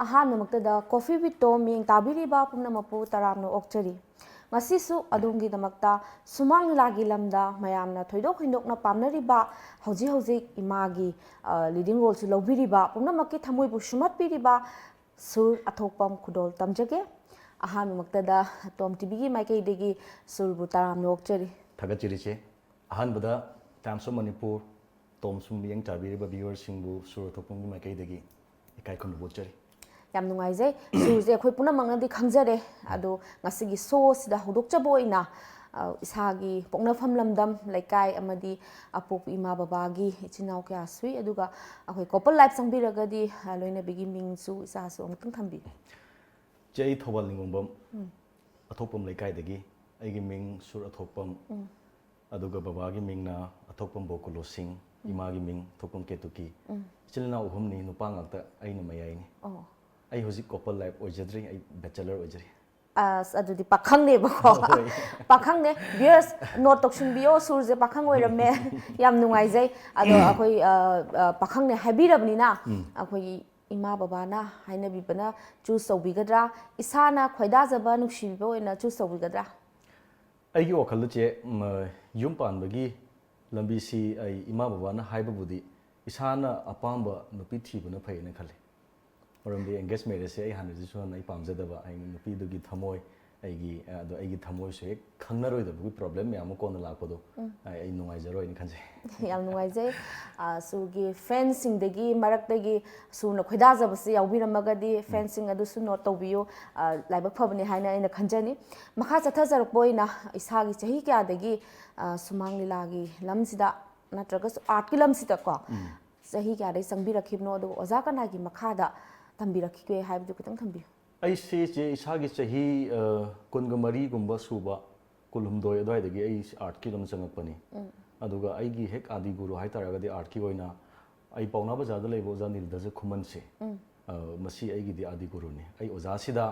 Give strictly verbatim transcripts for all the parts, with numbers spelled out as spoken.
ꯑꯍꯥꯟꯕꯃꯛꯇꯗ Coffee with Tom ꯃꯤꯌꯦꯡ ꯇꯥꯕꯤꯔꯤꯕ ꯄꯨꯝꯅꯃꯛꯄꯨ ꯇꯔꯥꯝꯅ ꯑꯣꯛꯆꯔꯤ꯫ ꯉꯁꯤꯁꯨ ꯑꯗꯣꯝꯒꯤꯗꯃꯛꯇ ꯁꯨꯃꯥꯡ ꯂꯤꯂꯥꯒꯤ ꯂꯝꯗ ꯃꯌꯥꯝꯅ ꯊꯣꯏꯗꯣꯛ ꯍꯦꯟꯗꯣꯛꯅ ꯄꯥꯝꯅꯔꯤꯕ ꯍꯧꯖꯤꯛ ꯍꯧꯖꯤꯛ ꯏꯃꯥꯒꯤ ꯂꯤꯗꯤꯡ ꯔꯣꯜꯁꯨ ꯂꯧꯕꯤꯔꯤꯕ ꯄꯨꯝꯅꯃꯛꯀꯤ ꯊꯃꯣꯏꯕꯨ ꯁꯨꯝꯍꯠꯄꯤꯔꯤꯕ ꯁꯨꯔ ꯑꯊꯣꯛꯄꯝ ꯈꯨꯗꯣꯜ ꯇꯝꯖꯒꯦ꯫ ꯑꯍꯥꯟꯕꯃꯛꯇꯗ ꯇꯣꯝ ꯇꯤꯚꯤꯒꯤ ꯃꯥꯏꯀꯩꯗꯒꯤ ꯁꯨꯔꯕꯨ ꯇꯔꯥꯝꯅ ꯑꯣꯛꯆꯔꯤ꯫ ꯊꯥꯒꯠꯆꯔꯤꯁꯦ꯫ ꯑꯍꯥꯟꯕꯗ Times of Manipur, ꯇꯣꯝ ꯁꯨꯝ ꯃꯤꯠꯌꯦꯡ ꯆꯥꯕꯤꯔꯤꯕ viewerꯁꯤꯡꯕꯨ ꯁꯨꯔ ꯑꯊꯣꯛꯄꯝꯒꯤ ꯃꯥꯏꯀꯩꯗꯒꯤ ꯏꯀꯥꯏ ꯈꯨꯝꯅꯕ ꯎꯠꯆꯔꯤ꯫ ꯌꯥꯝ ꯅꯨꯡꯉꯥꯏꯖꯩ꯫ ꯁꯨꯔꯁꯦ ꯑꯩꯈꯣꯏ ꯄꯨꯝꯅꯃꯛꯅꯗꯤ ꯈꯪꯖꯔꯦ, ꯑꯗꯣ ꯉꯁꯤꯒꯤ ꯁꯣꯁꯤꯗ ꯍꯧꯗꯣꯛꯆꯕ ꯑꯣꯏꯅ ꯑ, ꯏꯁꯥꯒꯤ ꯄꯣꯛꯅꯐꯝ ꯂꯝꯗꯝ, ꯂꯩꯀꯥꯏ ꯑꯃꯗꯤ ꯑꯄꯣꯛꯄ ꯏꯃꯥ ꯕꯕꯥꯒꯤ ꯏꯆꯤꯟ ꯏꯅꯥꯎ ꯀꯌꯥ ꯁꯨꯏ, ꯑꯗꯨꯒ ꯑꯩꯈꯣꯏ ꯀꯣꯄꯜ ꯂꯥꯏꯐ ꯆꯪꯕꯤꯔꯒꯗꯤ ꯑ, ꯂꯣꯏꯅꯕꯤꯒꯤ ꯃꯤꯡꯁꯨ ꯏꯆꯥꯁꯨ ꯑꯃꯨꯛꯇꯪ ꯊꯝꯕꯤꯌꯨ꯫ ꯆꯦ, ꯑꯩ ꯊꯧꯕꯥꯜ ꯅꯤꯡꯒꯣꯡꯕꯝ, ꯑꯊꯣꯛꯄꯝ ꯂꯩꯀꯥꯏꯗꯒꯤ꯫ ꯑꯩꯒꯤ ꯃꯤꯡ ꯁꯨꯔ ꯑꯊꯣꯛꯄꯝ, ꯑꯗꯨꯒ ꯕꯕꯥꯒꯤ ꯃꯤꯡꯅ ꯑꯊꯣꯛꯄꯝ ꯕꯣꯀꯨꯂꯣ ꯁꯤꯡ, ꯏꯃꯥꯒꯤ ꯃꯤꯡ ꯊꯣꯛꯄꯝ ꯀꯦꯇꯨꯀꯤ꯫ ꯏꯆꯤꯜ ꯏꯅꯥꯎ ꯑꯍꯨꯝꯅꯤ, ꯅꯨꯄꯥ ꯉꯥꯛꯇ, ꯑꯩꯅ ꯃꯌꯥꯏꯅꯤ꯫ ꯑꯣ꯫ ꯑꯩ ꯍꯧꯖꯤꯛ ꯀꯣꯄꯜ ꯂꯥꯏꯐ ꯑꯣꯏꯖꯗ꯭ꯔꯤ, ꯑꯩ ꯕꯦꯆꯦꯂꯔ ꯑꯣꯏꯖꯔꯤ꯫ ꯑꯁ, ꯑꯗꯨꯗꯤ ꯄꯥꯈꯪꯅꯦꯕꯀꯣ꯫ ꯍꯣꯏ꯫ ꯄꯥꯈꯪꯅꯦ꯫ Viewers, ꯅꯣꯠ ꯇꯧꯁꯤꯟꯕꯤꯌꯣ, ꯁꯨꯔꯁꯦ ꯄꯥꯈꯪ ꯑꯣꯏꯔꯝꯃꯦ꯫ ꯌꯥꯝ ꯅꯨꯡꯉꯥꯏꯖꯩ꯫ ꯑꯗꯣ ꯑꯩꯈꯣꯏ ꯑ, ꯑ, ꯄꯥꯈꯪꯅꯦ ꯍꯥꯏꯕꯤꯔꯕꯅꯤꯅ ꯑꯩꯈꯣꯏꯒꯤ ꯏꯃꯥ ꯕꯕꯥꯅ ꯍꯥꯏꯅꯕꯤꯕꯅ ꯆꯨꯁ ꯇꯧꯕꯤꯒꯗ꯭ꯔꯥ, ꯏꯁꯥꯅ ꯈꯣꯏꯗꯥꯖꯕ ꯅꯨꯡꯁꯤꯕꯤꯕ ꯑꯣꯏꯅ ꯆꯨꯁ ꯇꯧꯕꯤꯒꯗ꯭ꯔꯥ? ꯑꯩꯒꯤ ꯋꯥꯈꯜꯗ ꯆꯦ, ꯎꯝ, ꯌꯨꯝ ꯄꯥꯟꯕꯒꯤ ꯂꯝꯕꯤꯁꯤ ꯑꯩ ꯏꯃꯥ ꯕꯕꯥꯅ ꯍꯥꯏꯕꯕꯨꯗꯤ ꯏꯁꯥꯅ ꯑꯄꯥꯝꯕ ꯅꯨꯄꯤ ꯊꯤꯕꯅ ꯐꯩꯌꯦꯅ ꯈꯜꯂꯤ꯫ ꯃꯔꯝꯗꯤ engage marriageꯁꯦ ꯑꯩ ꯍꯥꯟꯅꯗꯒꯤꯁꯨ ꯍꯥꯟꯅ ꯑꯩ ꯄꯥꯝꯖꯗꯕ, ꯑꯩ ꯅꯨꯄꯤꯗꯨꯒꯤ ꯊꯃꯣꯏ, ꯑꯩꯒꯤ, ꯑꯗꯣ ꯑꯩꯒꯤ ꯊꯃꯣꯏꯁꯨ ꯍꯦꯛ ꯈꯪꯅꯔꯣꯏꯗꯕꯒꯤ problem ꯃꯌꯥꯝ ꯑꯃ ꯀꯣꯟꯅ ꯂꯥꯛꯄꯗꯣ ꯑꯩ, ꯑꯩ ꯅꯨꯡꯉꯥꯏꯖꯔꯣꯏꯅ ꯈꯟꯖꯩ꯫ ꯌꯥꯝ ꯅꯨꯡꯉꯥꯏꯖꯩ꯫ ꯑ, ꯁꯨꯔꯒꯤ ꯐꯦꯟꯁꯤꯡꯗꯒꯤ ꯃꯔꯛꯇꯒꯤ ꯁꯨꯔꯅ ꯈꯣꯏꯗꯥꯖꯕꯁꯤ ꯌꯥꯎꯕꯤꯔꯝꯃꯒꯗꯤ ꯐꯦꯟꯁꯤꯡ ꯑꯗꯨꯁꯨ ꯅꯣꯠ ꯇꯧꯕꯤꯌꯨ꯫ ꯑ, ꯂꯥꯏꯕꯛ ꯐꯕꯅꯤ ꯍꯥꯏꯅ ꯑꯩꯅ ꯈꯟꯖꯅꯤ꯫ ꯃꯈꯥ ꯆꯠꯊꯖꯔꯛꯄ ꯑꯣꯏꯅ ꯏꯁꯥꯒꯤ ꯆꯍꯤ ꯀꯌꯥꯗꯒꯤ, ꯑ, ꯁꯨꯃꯥꯡ ꯂꯤꯂꯥꯒꯤ ꯂꯝꯁꯤꯗ ꯅꯠꯇ꯭ꯔꯒꯁꯨ ꯑꯥꯔꯠꯀꯤ ꯂꯝꯁꯤꯗꯀꯣ ꯆꯍꯤ ꯀꯌꯥꯗꯒꯤ ꯆꯪꯕꯤꯔꯛꯈꯤꯕꯅꯣ, ꯑꯗꯨꯒ ꯑꯣꯖꯥ ꯀꯅꯥꯒꯤ ꯃꯈꯥꯗ ꯇꯝꯕꯤꯔꯛꯈꯤꯒꯦ ꯍꯥꯏꯕꯗꯨ ꯈꯤꯇꯪ ꯊꯝꯕꯤꯌꯨ꯫ ꯑꯩꯁꯦ ꯆꯦ ꯏꯁꯥꯒꯤ ꯆꯍꯤ, ꯑ, ꯀꯨꯟꯒ ꯃꯔꯤꯒꯨꯝꯕ ꯁꯨꯕ, ꯀꯨꯟꯍꯨꯝꯗꯣꯏ ꯑꯗꯨꯋꯥꯏꯗꯒꯤ ꯑꯩ ꯑꯥꯔꯠꯀꯤ ꯂꯝ ꯆꯪꯉꯛꯄꯅꯤ꯫ ꯑꯗꯨꯒ ꯑꯩꯒꯤ ꯍꯦꯛ ꯑꯥꯗꯤ ꯒꯨꯔꯨ ꯍꯥꯏꯇꯥꯔꯒꯗꯤ ꯑꯥꯔꯠꯀꯤ ꯑꯣꯏꯅ ꯑꯩ ꯄꯥꯎꯅꯥ ꯕꯖꯥꯔꯗ ꯂꯩꯕ ꯑꯣꯖꯥ ꯅꯤꯜꯗꯖ ꯈꯨꯃꯟꯁꯦ, ꯑ, ꯃꯁꯤ ꯑꯩꯒꯤꯗꯤ ꯑꯥꯗꯤ ꯒꯨꯔꯨꯅꯤ꯫ ꯑꯩ ꯑꯣꯖꯥꯁꯤꯗ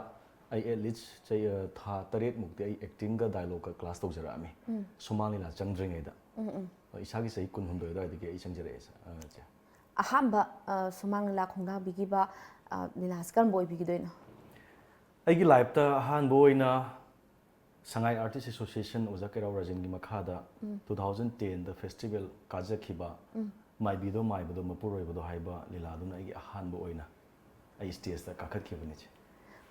ꯑꯩ at least ꯆꯍꯤ, ꯑ, ꯊꯥ ꯇꯔꯦꯠꯃꯨꯛꯇꯤ ꯑꯩ actingꯒ dialogueꯀ class ꯇꯧꯖꯔꯛꯑꯝꯃꯤ, ꯁꯨꯃꯥꯡ ꯂꯤꯂꯥ ꯆꯪꯗ꯭ꯔꯤꯉꯩꯗ꯫ ꯑ, ꯏꯁꯥꯒꯤ ꯆꯍꯤ ꯀꯨꯟꯍꯨꯝꯗꯣꯏ ꯑꯗꯨꯋꯥꯏꯗꯒꯤ ꯑꯩ ꯆꯪꯖꯔꯛꯑꯦ, ꯑ, ꯆꯦ꯫ ꯑꯍꯥꯟꯕ, ꯑ, ꯁꯨꯃꯥꯡ ꯂꯤꯂꯥ ꯈꯣꯡꯗꯥꯕꯤꯈꯤꯕ, ꯂꯤꯂꯥꯁꯤ ꯀꯔꯝꯕ ꯑꯣꯏꯕꯤꯒꯗꯣꯏꯅꯣ? ꯑꯩꯒꯤ ꯂꯥꯏꯐꯇ ꯑꯍꯥꯟꯕ ꯑꯣꯏꯅ ꯁꯉꯥꯏ ꯑꯥꯔꯇꯤꯁ ꯑꯦꯁꯣꯁꯤꯌꯦꯁꯟ ꯑꯣꯖꯥ ꯀꯩꯔꯥꯎ ꯔꯥꯖꯦꯟꯒꯤ ꯃꯈꯥꯗ ꯇꯨ ꯊꯥꯎꯖꯟ ꯇꯦꯟꯗ ꯐꯦꯁꯇꯤꯚꯦꯜ ꯀꯥꯖꯈꯤꯕ ꯃꯥꯏꯕꯤꯗꯣ ꯃꯥꯏꯕꯗꯣ ꯃꯄꯨꯔꯣꯏꯕꯗꯣ ꯍꯥꯏꯕ ꯂꯤꯂꯥꯗꯨꯅ ꯑꯩꯒꯤ ꯑꯍꯥꯟꯕ ꯑꯣꯏꯅ ꯑꯩ ꯁ꯭ꯇꯦꯖꯇ ꯀꯥꯈꯠꯈꯤꯕꯅꯤ ꯏꯆꯦ꯫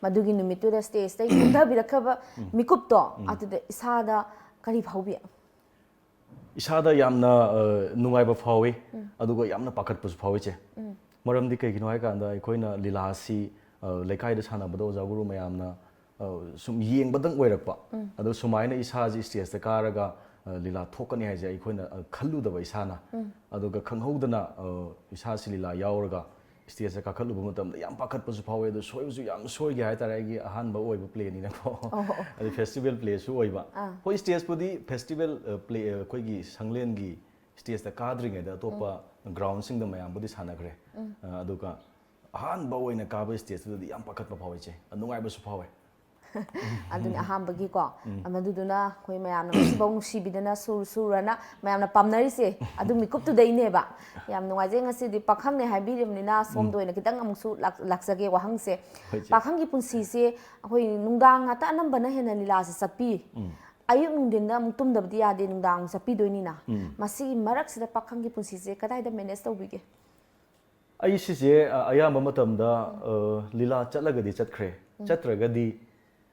ꯃꯗꯨꯒꯤ ꯅꯨꯃꯤꯠꯇꯨꯗ ꯁ꯭ꯇꯦꯖꯇꯒꯤ ꯀꯨꯝꯊꯕꯤꯔꯛꯈ꯭ꯔꯕ ꯃꯤꯀꯨꯞꯇꯣ ꯑꯗꯨꯗ ꯏꯁꯥꯗ ꯀꯔꯤ ꯐꯥꯎꯕꯤ? ꯏꯁꯥꯗ ꯌꯥꯝꯅ ꯅꯨꯡꯉꯥꯏꯕ ꯐꯥꯎꯏ꯫ ꯑꯗꯨꯒ ꯌꯥꯝꯅ ꯄꯥꯈꯠꯄꯁꯨ ꯐꯥꯎꯏ ꯏꯆꯦ꯫ ꯃꯔꯝꯗꯤ ꯀꯩꯒꯤꯅꯣ ꯍꯥꯏꯀꯥꯟꯗ ꯑꯩꯈꯣꯏꯅ ꯂꯤꯂꯥꯁꯤ ꯂꯩꯀꯥꯏꯗ ꯁꯥꯟꯅꯕꯗ ꯑꯣꯖꯥ ꯒꯨꯔꯨ ꯃꯌꯥꯝꯅ ꯁꯨꯝ ꯌꯦꯡꯕꯗꯪ ꯑꯣꯏꯔꯛꯄ꯫ ꯑꯗꯣ ꯁꯨꯃꯥꯏꯅ ꯏꯁꯥꯁꯤ ꯁ꯭ꯇꯦꯖꯇ ꯀꯥꯔꯒ ꯂꯤꯂꯥ ꯊꯣꯛꯀꯅꯤ ꯍꯥꯏꯁꯦ ꯑꯩꯈꯣꯏꯅ ꯈꯜꯂꯨꯗꯕ ꯏꯁꯥꯅ꯫ ꯑꯗꯨꯒ ꯈꯪꯍꯧꯗꯅ ꯏꯁꯥꯁꯤ ꯂꯤꯂꯥ ꯌꯥꯎꯔꯒ ꯁ꯭ꯇꯦꯖꯇ ꯀꯥꯈꯠꯂꯨꯕ ꯃꯇꯝꯗ ꯌꯥꯝ ꯄꯥꯈꯠꯄꯁꯨ ꯐꯥꯎꯋꯦ꯫ ꯑꯗꯣ ꯁꯣꯏꯕꯁꯨ ꯌꯥꯝ ꯁꯣꯏꯈꯤ ꯍꯥꯏꯇꯥꯔꯦ, ꯑꯩꯒꯤ ꯑꯍꯥꯟꯕ ꯑꯣꯏꯕ ꯄ꯭ꯂꯦꯅꯤꯅꯀꯣ꯫ ꯑꯗꯨ ꯐꯦꯁꯇꯤꯚꯦꯜ ꯄ꯭ꯂꯦꯁꯨ ꯑꯣꯏꯕ꯫ ꯍꯣꯏ, ꯁ꯭ꯇꯦꯖꯄꯨꯗꯤ ꯐꯦꯁꯇꯤꯚꯦꯜ ꯄ꯭ꯂꯦ ꯑꯩꯈꯣꯏꯒꯤ ꯁꯪꯂꯦꯟꯒꯤ ꯁ꯭ꯇꯦꯖꯇ ꯀꯥꯗ꯭ꯔꯤꯉꯩꯗ ꯑꯇꯣꯞꯄ ꯒ꯭ꯔꯥꯎꯟꯁꯤꯡꯗ ꯃꯌꯥꯝꯕꯨꯗꯤ ꯁꯥꯟꯅꯈ꯭ꯔꯦ꯫ ꯑꯗꯨꯒ ꯑꯍꯥꯟꯕ ꯑꯣꯏꯅ ꯀꯥꯕ ꯁ꯭ꯇꯦꯖꯇꯨꯗꯗꯤ ꯌꯥꯝ ꯄꯥꯈꯠꯄ ꯐꯥꯎꯋꯦ ꯏꯆꯦ꯫ ꯅꯨꯡꯉꯥꯏꯕꯁꯨ ꯐꯥꯎꯋꯦ꯫ ꯑꯗꯨꯅꯤ ꯑꯍꯥꯟꯕꯒꯤꯀꯣ꯫ ꯃꯗꯨꯗꯨꯅ ꯑꯩꯈꯣꯏ ꯃꯌꯥꯝꯅ ꯉꯁꯤꯐꯥꯎ ꯅꯨꯡꯁꯤꯕꯤꯗꯅ ꯁꯨꯔ ꯁꯨꯔꯅ ꯃꯌꯥꯝꯅ ꯄꯥꯝꯅꯔꯤꯁꯦ ꯑꯗꯨ ꯃꯤꯀꯨꯞꯇꯨꯗꯩꯅꯦꯕ꯫ ꯌꯥꯝ ꯅꯨꯡꯉꯥꯏꯖꯩ, ꯉꯁꯤꯗꯤ ꯄꯥꯈꯪꯅꯦ ꯍꯥꯏꯕꯤꯔꯤꯕꯅꯤꯅ ꯁꯣꯝꯗ ꯑꯣꯏꯅ ꯈꯤꯇꯪ ꯑꯃꯨꯛꯁꯨ ꯂꯥꯛ- ꯂꯥꯛꯆꯒꯦ ꯋꯥꯍꯪꯁꯦ꯫ ꯍꯣꯏ ꯏꯆꯦ꯫ ꯄꯥꯈꯪꯒꯤ ꯄꯨꯟꯁꯤꯁꯦ ꯑꯩꯈꯣꯏ ꯅꯨꯡꯗꯥꯡ ꯉꯥꯛꯇ ꯑꯅꯝꯕꯅ ꯍꯦꯟꯅ ꯂꯤꯂꯥꯁꯦ ꯆꯠꯄꯤ꯫ ꯑꯌꯨꯛ ꯅꯨꯡꯊꯤꯟꯗ ꯑꯃꯨꯛ ꯇꯨꯝꯗꯕꯗꯤ ꯌꯥꯗꯦ, ꯅꯨꯡꯗꯥꯡ ꯑꯃꯨꯛ ꯆꯠꯄꯤꯗꯣꯏꯅꯤꯅ꯫ ꯃꯁꯤꯒꯤ ꯃꯔꯛꯁꯤꯗ ꯄꯥꯈꯪꯒꯤ ꯄꯨꯟꯁꯤꯁꯦ ꯀꯗꯥꯏꯗ ꯃꯦꯅꯦꯖ ꯇꯧꯕꯤꯒꯦ? ꯑꯩ ꯁꯤꯁꯦ ꯑ, ꯑꯌꯥꯝꯕ ꯃꯇꯝꯗ ꯑ, ꯂꯤꯂꯥ ꯆꯠꯂꯒꯗꯤ ꯆꯠꯈ꯭ꯔꯦ, ꯆꯠꯇ꯭ꯔꯒꯗꯤ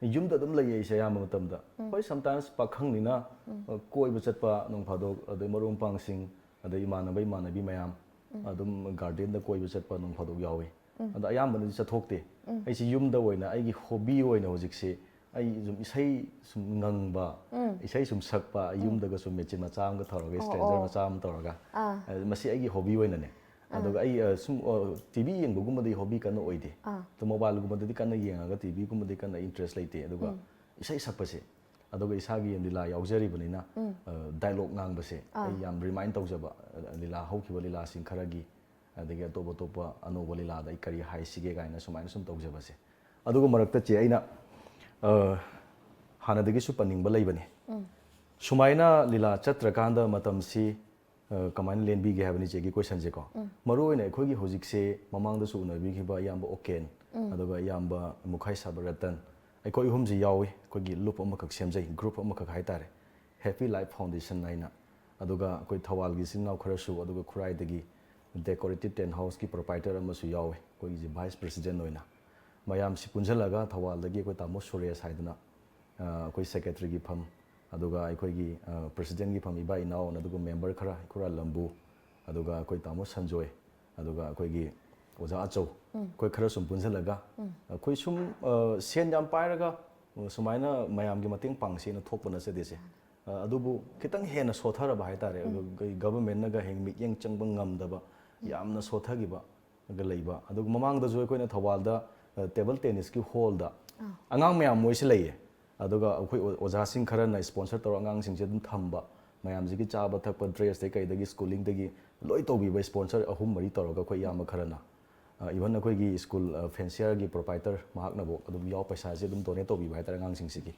ꯌꯨꯝꯗ ꯑꯗꯨꯝ ꯂꯩꯌꯦ ꯑꯩꯁꯦ ꯑꯌꯥꯝꯕ ꯃꯇꯝꯗ꯫ ꯍꯣꯏ, ꯁꯝꯇꯥꯏꯝꯁ ꯄꯥꯈꯪꯅꯤꯅ ꯑ, ꯀꯣꯏꯕ ꯆꯠꯄ ꯅꯣꯡ ꯐꯥꯗꯣꯛ, ꯑꯗꯩ ꯃꯔꯨꯞ ꯃꯄꯥꯡꯁꯤꯡ, ꯑꯗꯩ ꯏꯃꯥꯟꯅꯕ ꯏꯃꯥꯟꯅꯕꯤ ꯃꯌꯥꯝ ꯑꯗꯨꯝ ꯒꯥꯔꯗꯦꯟꯗ ꯀꯣꯏꯕ ꯆꯠꯄ ꯅꯣꯡ ꯐꯥꯗꯣꯛ ꯌꯥꯎꯏ꯫ ꯑꯗꯣ ꯑꯌꯥꯝꯕꯅꯗꯤ ꯆꯠꯊꯣꯛꯇꯦ꯫ ꯑꯩꯁꯦ ꯌꯨꯝꯗ ꯑꯣꯏꯅ ꯑꯩꯒꯤ ꯍꯣꯕꯤ ꯑꯣꯏꯅ ꯍꯧꯖꯤꯛꯁꯦ ꯑꯩ ꯁꯨꯝ ꯏꯁꯩ ꯁꯨꯝ ꯉꯪꯕ, ꯏꯁꯩ ꯁꯨꯝ ꯁꯛꯄ, ꯌꯨꯝꯗꯒ ꯁꯨꯝ ꯃꯦꯆꯤꯟ ꯃꯆꯥ ꯑꯃꯒ ꯇꯧꯔꯒ, ꯑꯣ, ꯏꯁꯇ꯭ꯔꯦꯟꯖꯔ ꯑꯣ꯫ ꯃꯆꯥ ꯑꯃ ꯇꯧꯔꯒ꯫ ꯑꯥ꯫ ꯑ, ꯃꯁꯤ ꯑꯩꯒꯤ ꯍꯣꯕꯤ ꯑꯣꯏꯅꯅꯦ꯫ ꯑꯗꯨꯒ ꯑꯩ ꯑ, ꯁꯨꯝ ꯇꯤ ꯚꯤ ꯌꯦꯡꯕꯒꯨꯝꯕꯗꯤ ꯍꯣꯕꯤ ꯀꯟꯅ ꯑꯣꯏꯗꯦ꯫ ꯑꯥ꯫ ꯑꯗꯣ ꯃꯣꯕꯥꯏꯜꯒꯨꯝꯕꯗꯗꯤ ꯀꯟꯅ ꯌꯦꯡꯉꯒ ꯇꯤ ꯚꯤꯒꯨꯝꯕꯗꯤ ꯀꯟꯅ ꯏꯟꯇꯔꯦꯁ ꯂꯩꯇꯦ꯫ ꯑꯗꯨꯒ ꯏꯁꯩ ꯁꯛꯄꯁꯦ, ꯑꯗꯨꯒ ꯏꯁꯥꯒꯤ ꯂꯤꯂꯥ ꯌꯥꯎꯖꯔꯤꯕꯅꯤꯅ, ꯑ, ꯗꯥꯏꯂꯣꯛ ꯉꯥꯡꯕꯁꯦ ꯑꯥ꯫ ꯑꯩ ꯌꯥꯝ ꯔꯤꯃꯥꯏꯟ ꯇꯧꯖꯕ, ꯑ, ꯂꯤꯂꯥ, ꯍꯧꯈꯤꯕ ꯂꯤꯂꯥꯁꯤꯡ ꯈꯔꯒꯤ, ꯑꯗꯒꯤ ꯑꯇꯣꯞ ꯑꯇꯣꯞꯄ ꯑꯅꯧꯕ ꯂꯤꯂꯥꯗ ꯑꯩ ꯀꯔꯤ ꯍꯥꯏꯁꯤꯒꯦ ꯀꯥꯏꯅ ꯁꯨꯃꯥꯏꯅ ꯁꯨꯝ ꯇꯧꯖꯕꯁꯦ꯫ ꯑꯗꯨꯒ ꯃꯔꯛꯇ ꯆꯦ ꯑꯩꯅ, ꯑ, ꯍꯥꯟꯅꯗꯒꯤꯁꯨ ꯄꯟꯅꯤꯡꯕ ꯂꯩꯕꯅꯦ꯫ ꯁꯨꯃꯥꯏꯅ ꯂꯤꯂꯥ ꯆꯠꯇ꯭ꯔꯀꯥꯟꯗ ꯃꯇꯝꯁꯤ ꯑ, ꯀꯃꯥꯏꯅ ꯂꯦꯟꯕꯤꯒꯦ ꯍꯥꯏꯕꯅꯤ ꯏꯆꯦꯒꯤ ꯀꯣꯏꯁꯟꯁꯦꯀꯣ? ꯃꯔꯨ ꯑꯣꯏꯅ ꯑꯩꯈꯣꯏꯒꯤ ꯍꯧꯖꯤꯛꯁꯦ ꯃꯃꯥꯡꯗꯁꯨ ꯎꯅꯕꯤꯈꯤꯕ ꯏꯌꯥꯝꯕ ꯑꯣꯀꯦꯟ, ꯑꯗꯨꯒ ꯏꯌꯥꯝꯕ ꯃꯨꯈꯥꯏ ꯁꯥꯕ ꯔꯇꯟ, ꯑꯩꯈꯣꯏ ꯑꯍꯨꯝꯁꯤ ꯌꯥꯎꯏ ꯑꯩꯈꯣꯏꯒꯤ ꯂꯨꯞ ꯑꯃꯈꯛ ꯁꯦꯝꯖꯩ, ꯒ꯭ꯔꯨꯞ ꯑꯃꯈꯛ ꯍꯥꯏꯇꯥꯔꯦ, Happy Life Foundation ꯍꯥꯏꯅ꯫ ꯑꯗꯨꯒ ꯑꯩꯈꯣꯏ ꯊꯧꯕꯥꯜꯒꯤ ꯏꯆꯤꯟ ꯏꯅꯥꯎ ꯈꯔꯁꯨ, ꯑꯗꯨꯒ ꯈꯨꯔꯥꯏꯗꯒꯤ Decorative Tent House ꯀꯤ proprietor ꯑꯃꯁꯨ ꯌꯥꯎꯋꯦ, ꯑꯩꯈꯣꯏꯒꯤꯁꯦ vice president ꯑꯣꯏꯅ꯫ ꯃꯌꯥꯝꯁꯤ ꯄꯨꯟꯁꯤꯜꯂꯒ ꯊꯧꯕꯥꯜꯗꯒꯤ ꯑꯩꯈꯣꯏ ꯇꯥꯃꯣ ꯁꯨꯔꯦꯁ ꯍꯥꯏꯗꯅ, ꯑ, ꯑꯩꯈꯣꯏ secretary ꯒꯤ ꯐꯝ, ꯑꯗꯨꯒ ꯑꯩꯈꯣꯏꯒꯤ, ꯑ, president ꯒꯤ ꯐꯝ ꯏꯕꯥ ꯏꯅꯥꯎ, ꯑꯗꯨꯒ member ꯈꯔ, ꯈꯨꯔꯥ ꯂꯝꯕꯨ, ꯑꯗꯨꯒ ꯑꯩꯈꯣꯏ ꯇꯥꯃꯣ ꯁꯟꯖꯣꯏ, ꯑꯗꯨꯒ ꯑꯩꯈꯣꯏꯒꯤ ꯑꯣꯖꯥ ꯑꯆꯧ, ꯑꯩꯈꯣꯏ ꯈꯔ ꯁꯨꯝ ꯄꯨꯟꯁꯤꯜꯂꯒ, ꯑꯩꯈꯣꯏ ꯁꯨꯝ, ꯑ, ꯁꯦꯟ ꯌꯥꯝ ꯄꯥꯏꯔꯒ, ꯑ, ꯁꯨꯃꯥꯏꯅ ꯃꯌꯥꯝꯒꯤ ꯃꯇꯦꯡ ꯄꯥꯡꯁꯦꯅ ꯊꯣꯛꯄ ꯅꯠꯆꯗꯦꯁꯦ꯫ ꯑ, ꯑꯗꯨꯕꯨ ꯈꯤꯇꯪ ꯍꯦꯟꯅ ꯁꯣꯊꯔꯕ ꯍꯥꯏꯇꯥꯔꯦ, ꯑꯩꯈꯣꯏ government ꯅꯒ ꯍꯦꯛ ꯃꯤꯠꯌꯦꯡ ꯆꯪꯕ ꯉꯝꯗꯕ, ꯌꯥꯝꯅ ꯁꯣꯊꯈꯤꯕ ꯂꯩꯕ꯫ ꯑꯗꯨꯒ ꯃꯃꯥꯡꯗꯁꯨ ꯑꯩꯈꯣꯏꯅ ꯊꯧꯕꯥꯜꯗ, ꯑ, table tennis ꯀꯤ hall ꯗ ꯑꯉꯥꯡ ꯃꯌꯥꯝ ꯃꯣꯏꯁꯤ ꯂꯩꯌꯦ꯫ ꯑꯗꯨꯒ ꯑꯩꯈꯣꯏ ꯑꯣ-, ꯑꯣꯖꯥꯁꯤꯡ ꯈꯔꯅ sponsor ꯇꯧꯔꯒ ꯑꯉꯥꯡꯁꯤꯡꯁꯦ ꯑꯗꯨꯝ ꯊꯝꯕ, ꯃꯌꯥꯝꯁꯤꯒꯤ ꯆꯥꯕ ꯊꯛꯄ, dress ꯇꯩ ꯀꯩꯗꯒꯤ, schooling ꯗꯒꯤ ꯂꯣꯏ ꯇꯧꯕꯤꯕ, sponsor ꯑꯍꯨꯝ ꯃꯔꯤ ꯇꯧꯔꯒ ꯑꯩꯈꯣꯏ ꯏꯌꯥꯝꯕ ꯈꯔꯅ꯫ ꯑ, even ꯑꯩꯈꯣꯏꯒꯤ school, ꯑ, fancier ꯒꯤ proprietor ꯃꯍꯥꯛꯅꯐꯥꯎ ꯑꯗꯨꯝ ꯌꯥꯎ, ꯄꯩꯁꯥꯁꯦ ꯑꯗꯨꯝ donate ꯇꯧꯕꯤꯕ ꯍꯥꯏꯇꯥꯔꯦ ꯑꯉꯥꯡꯁꯤꯡꯁꯤꯒꯤ꯫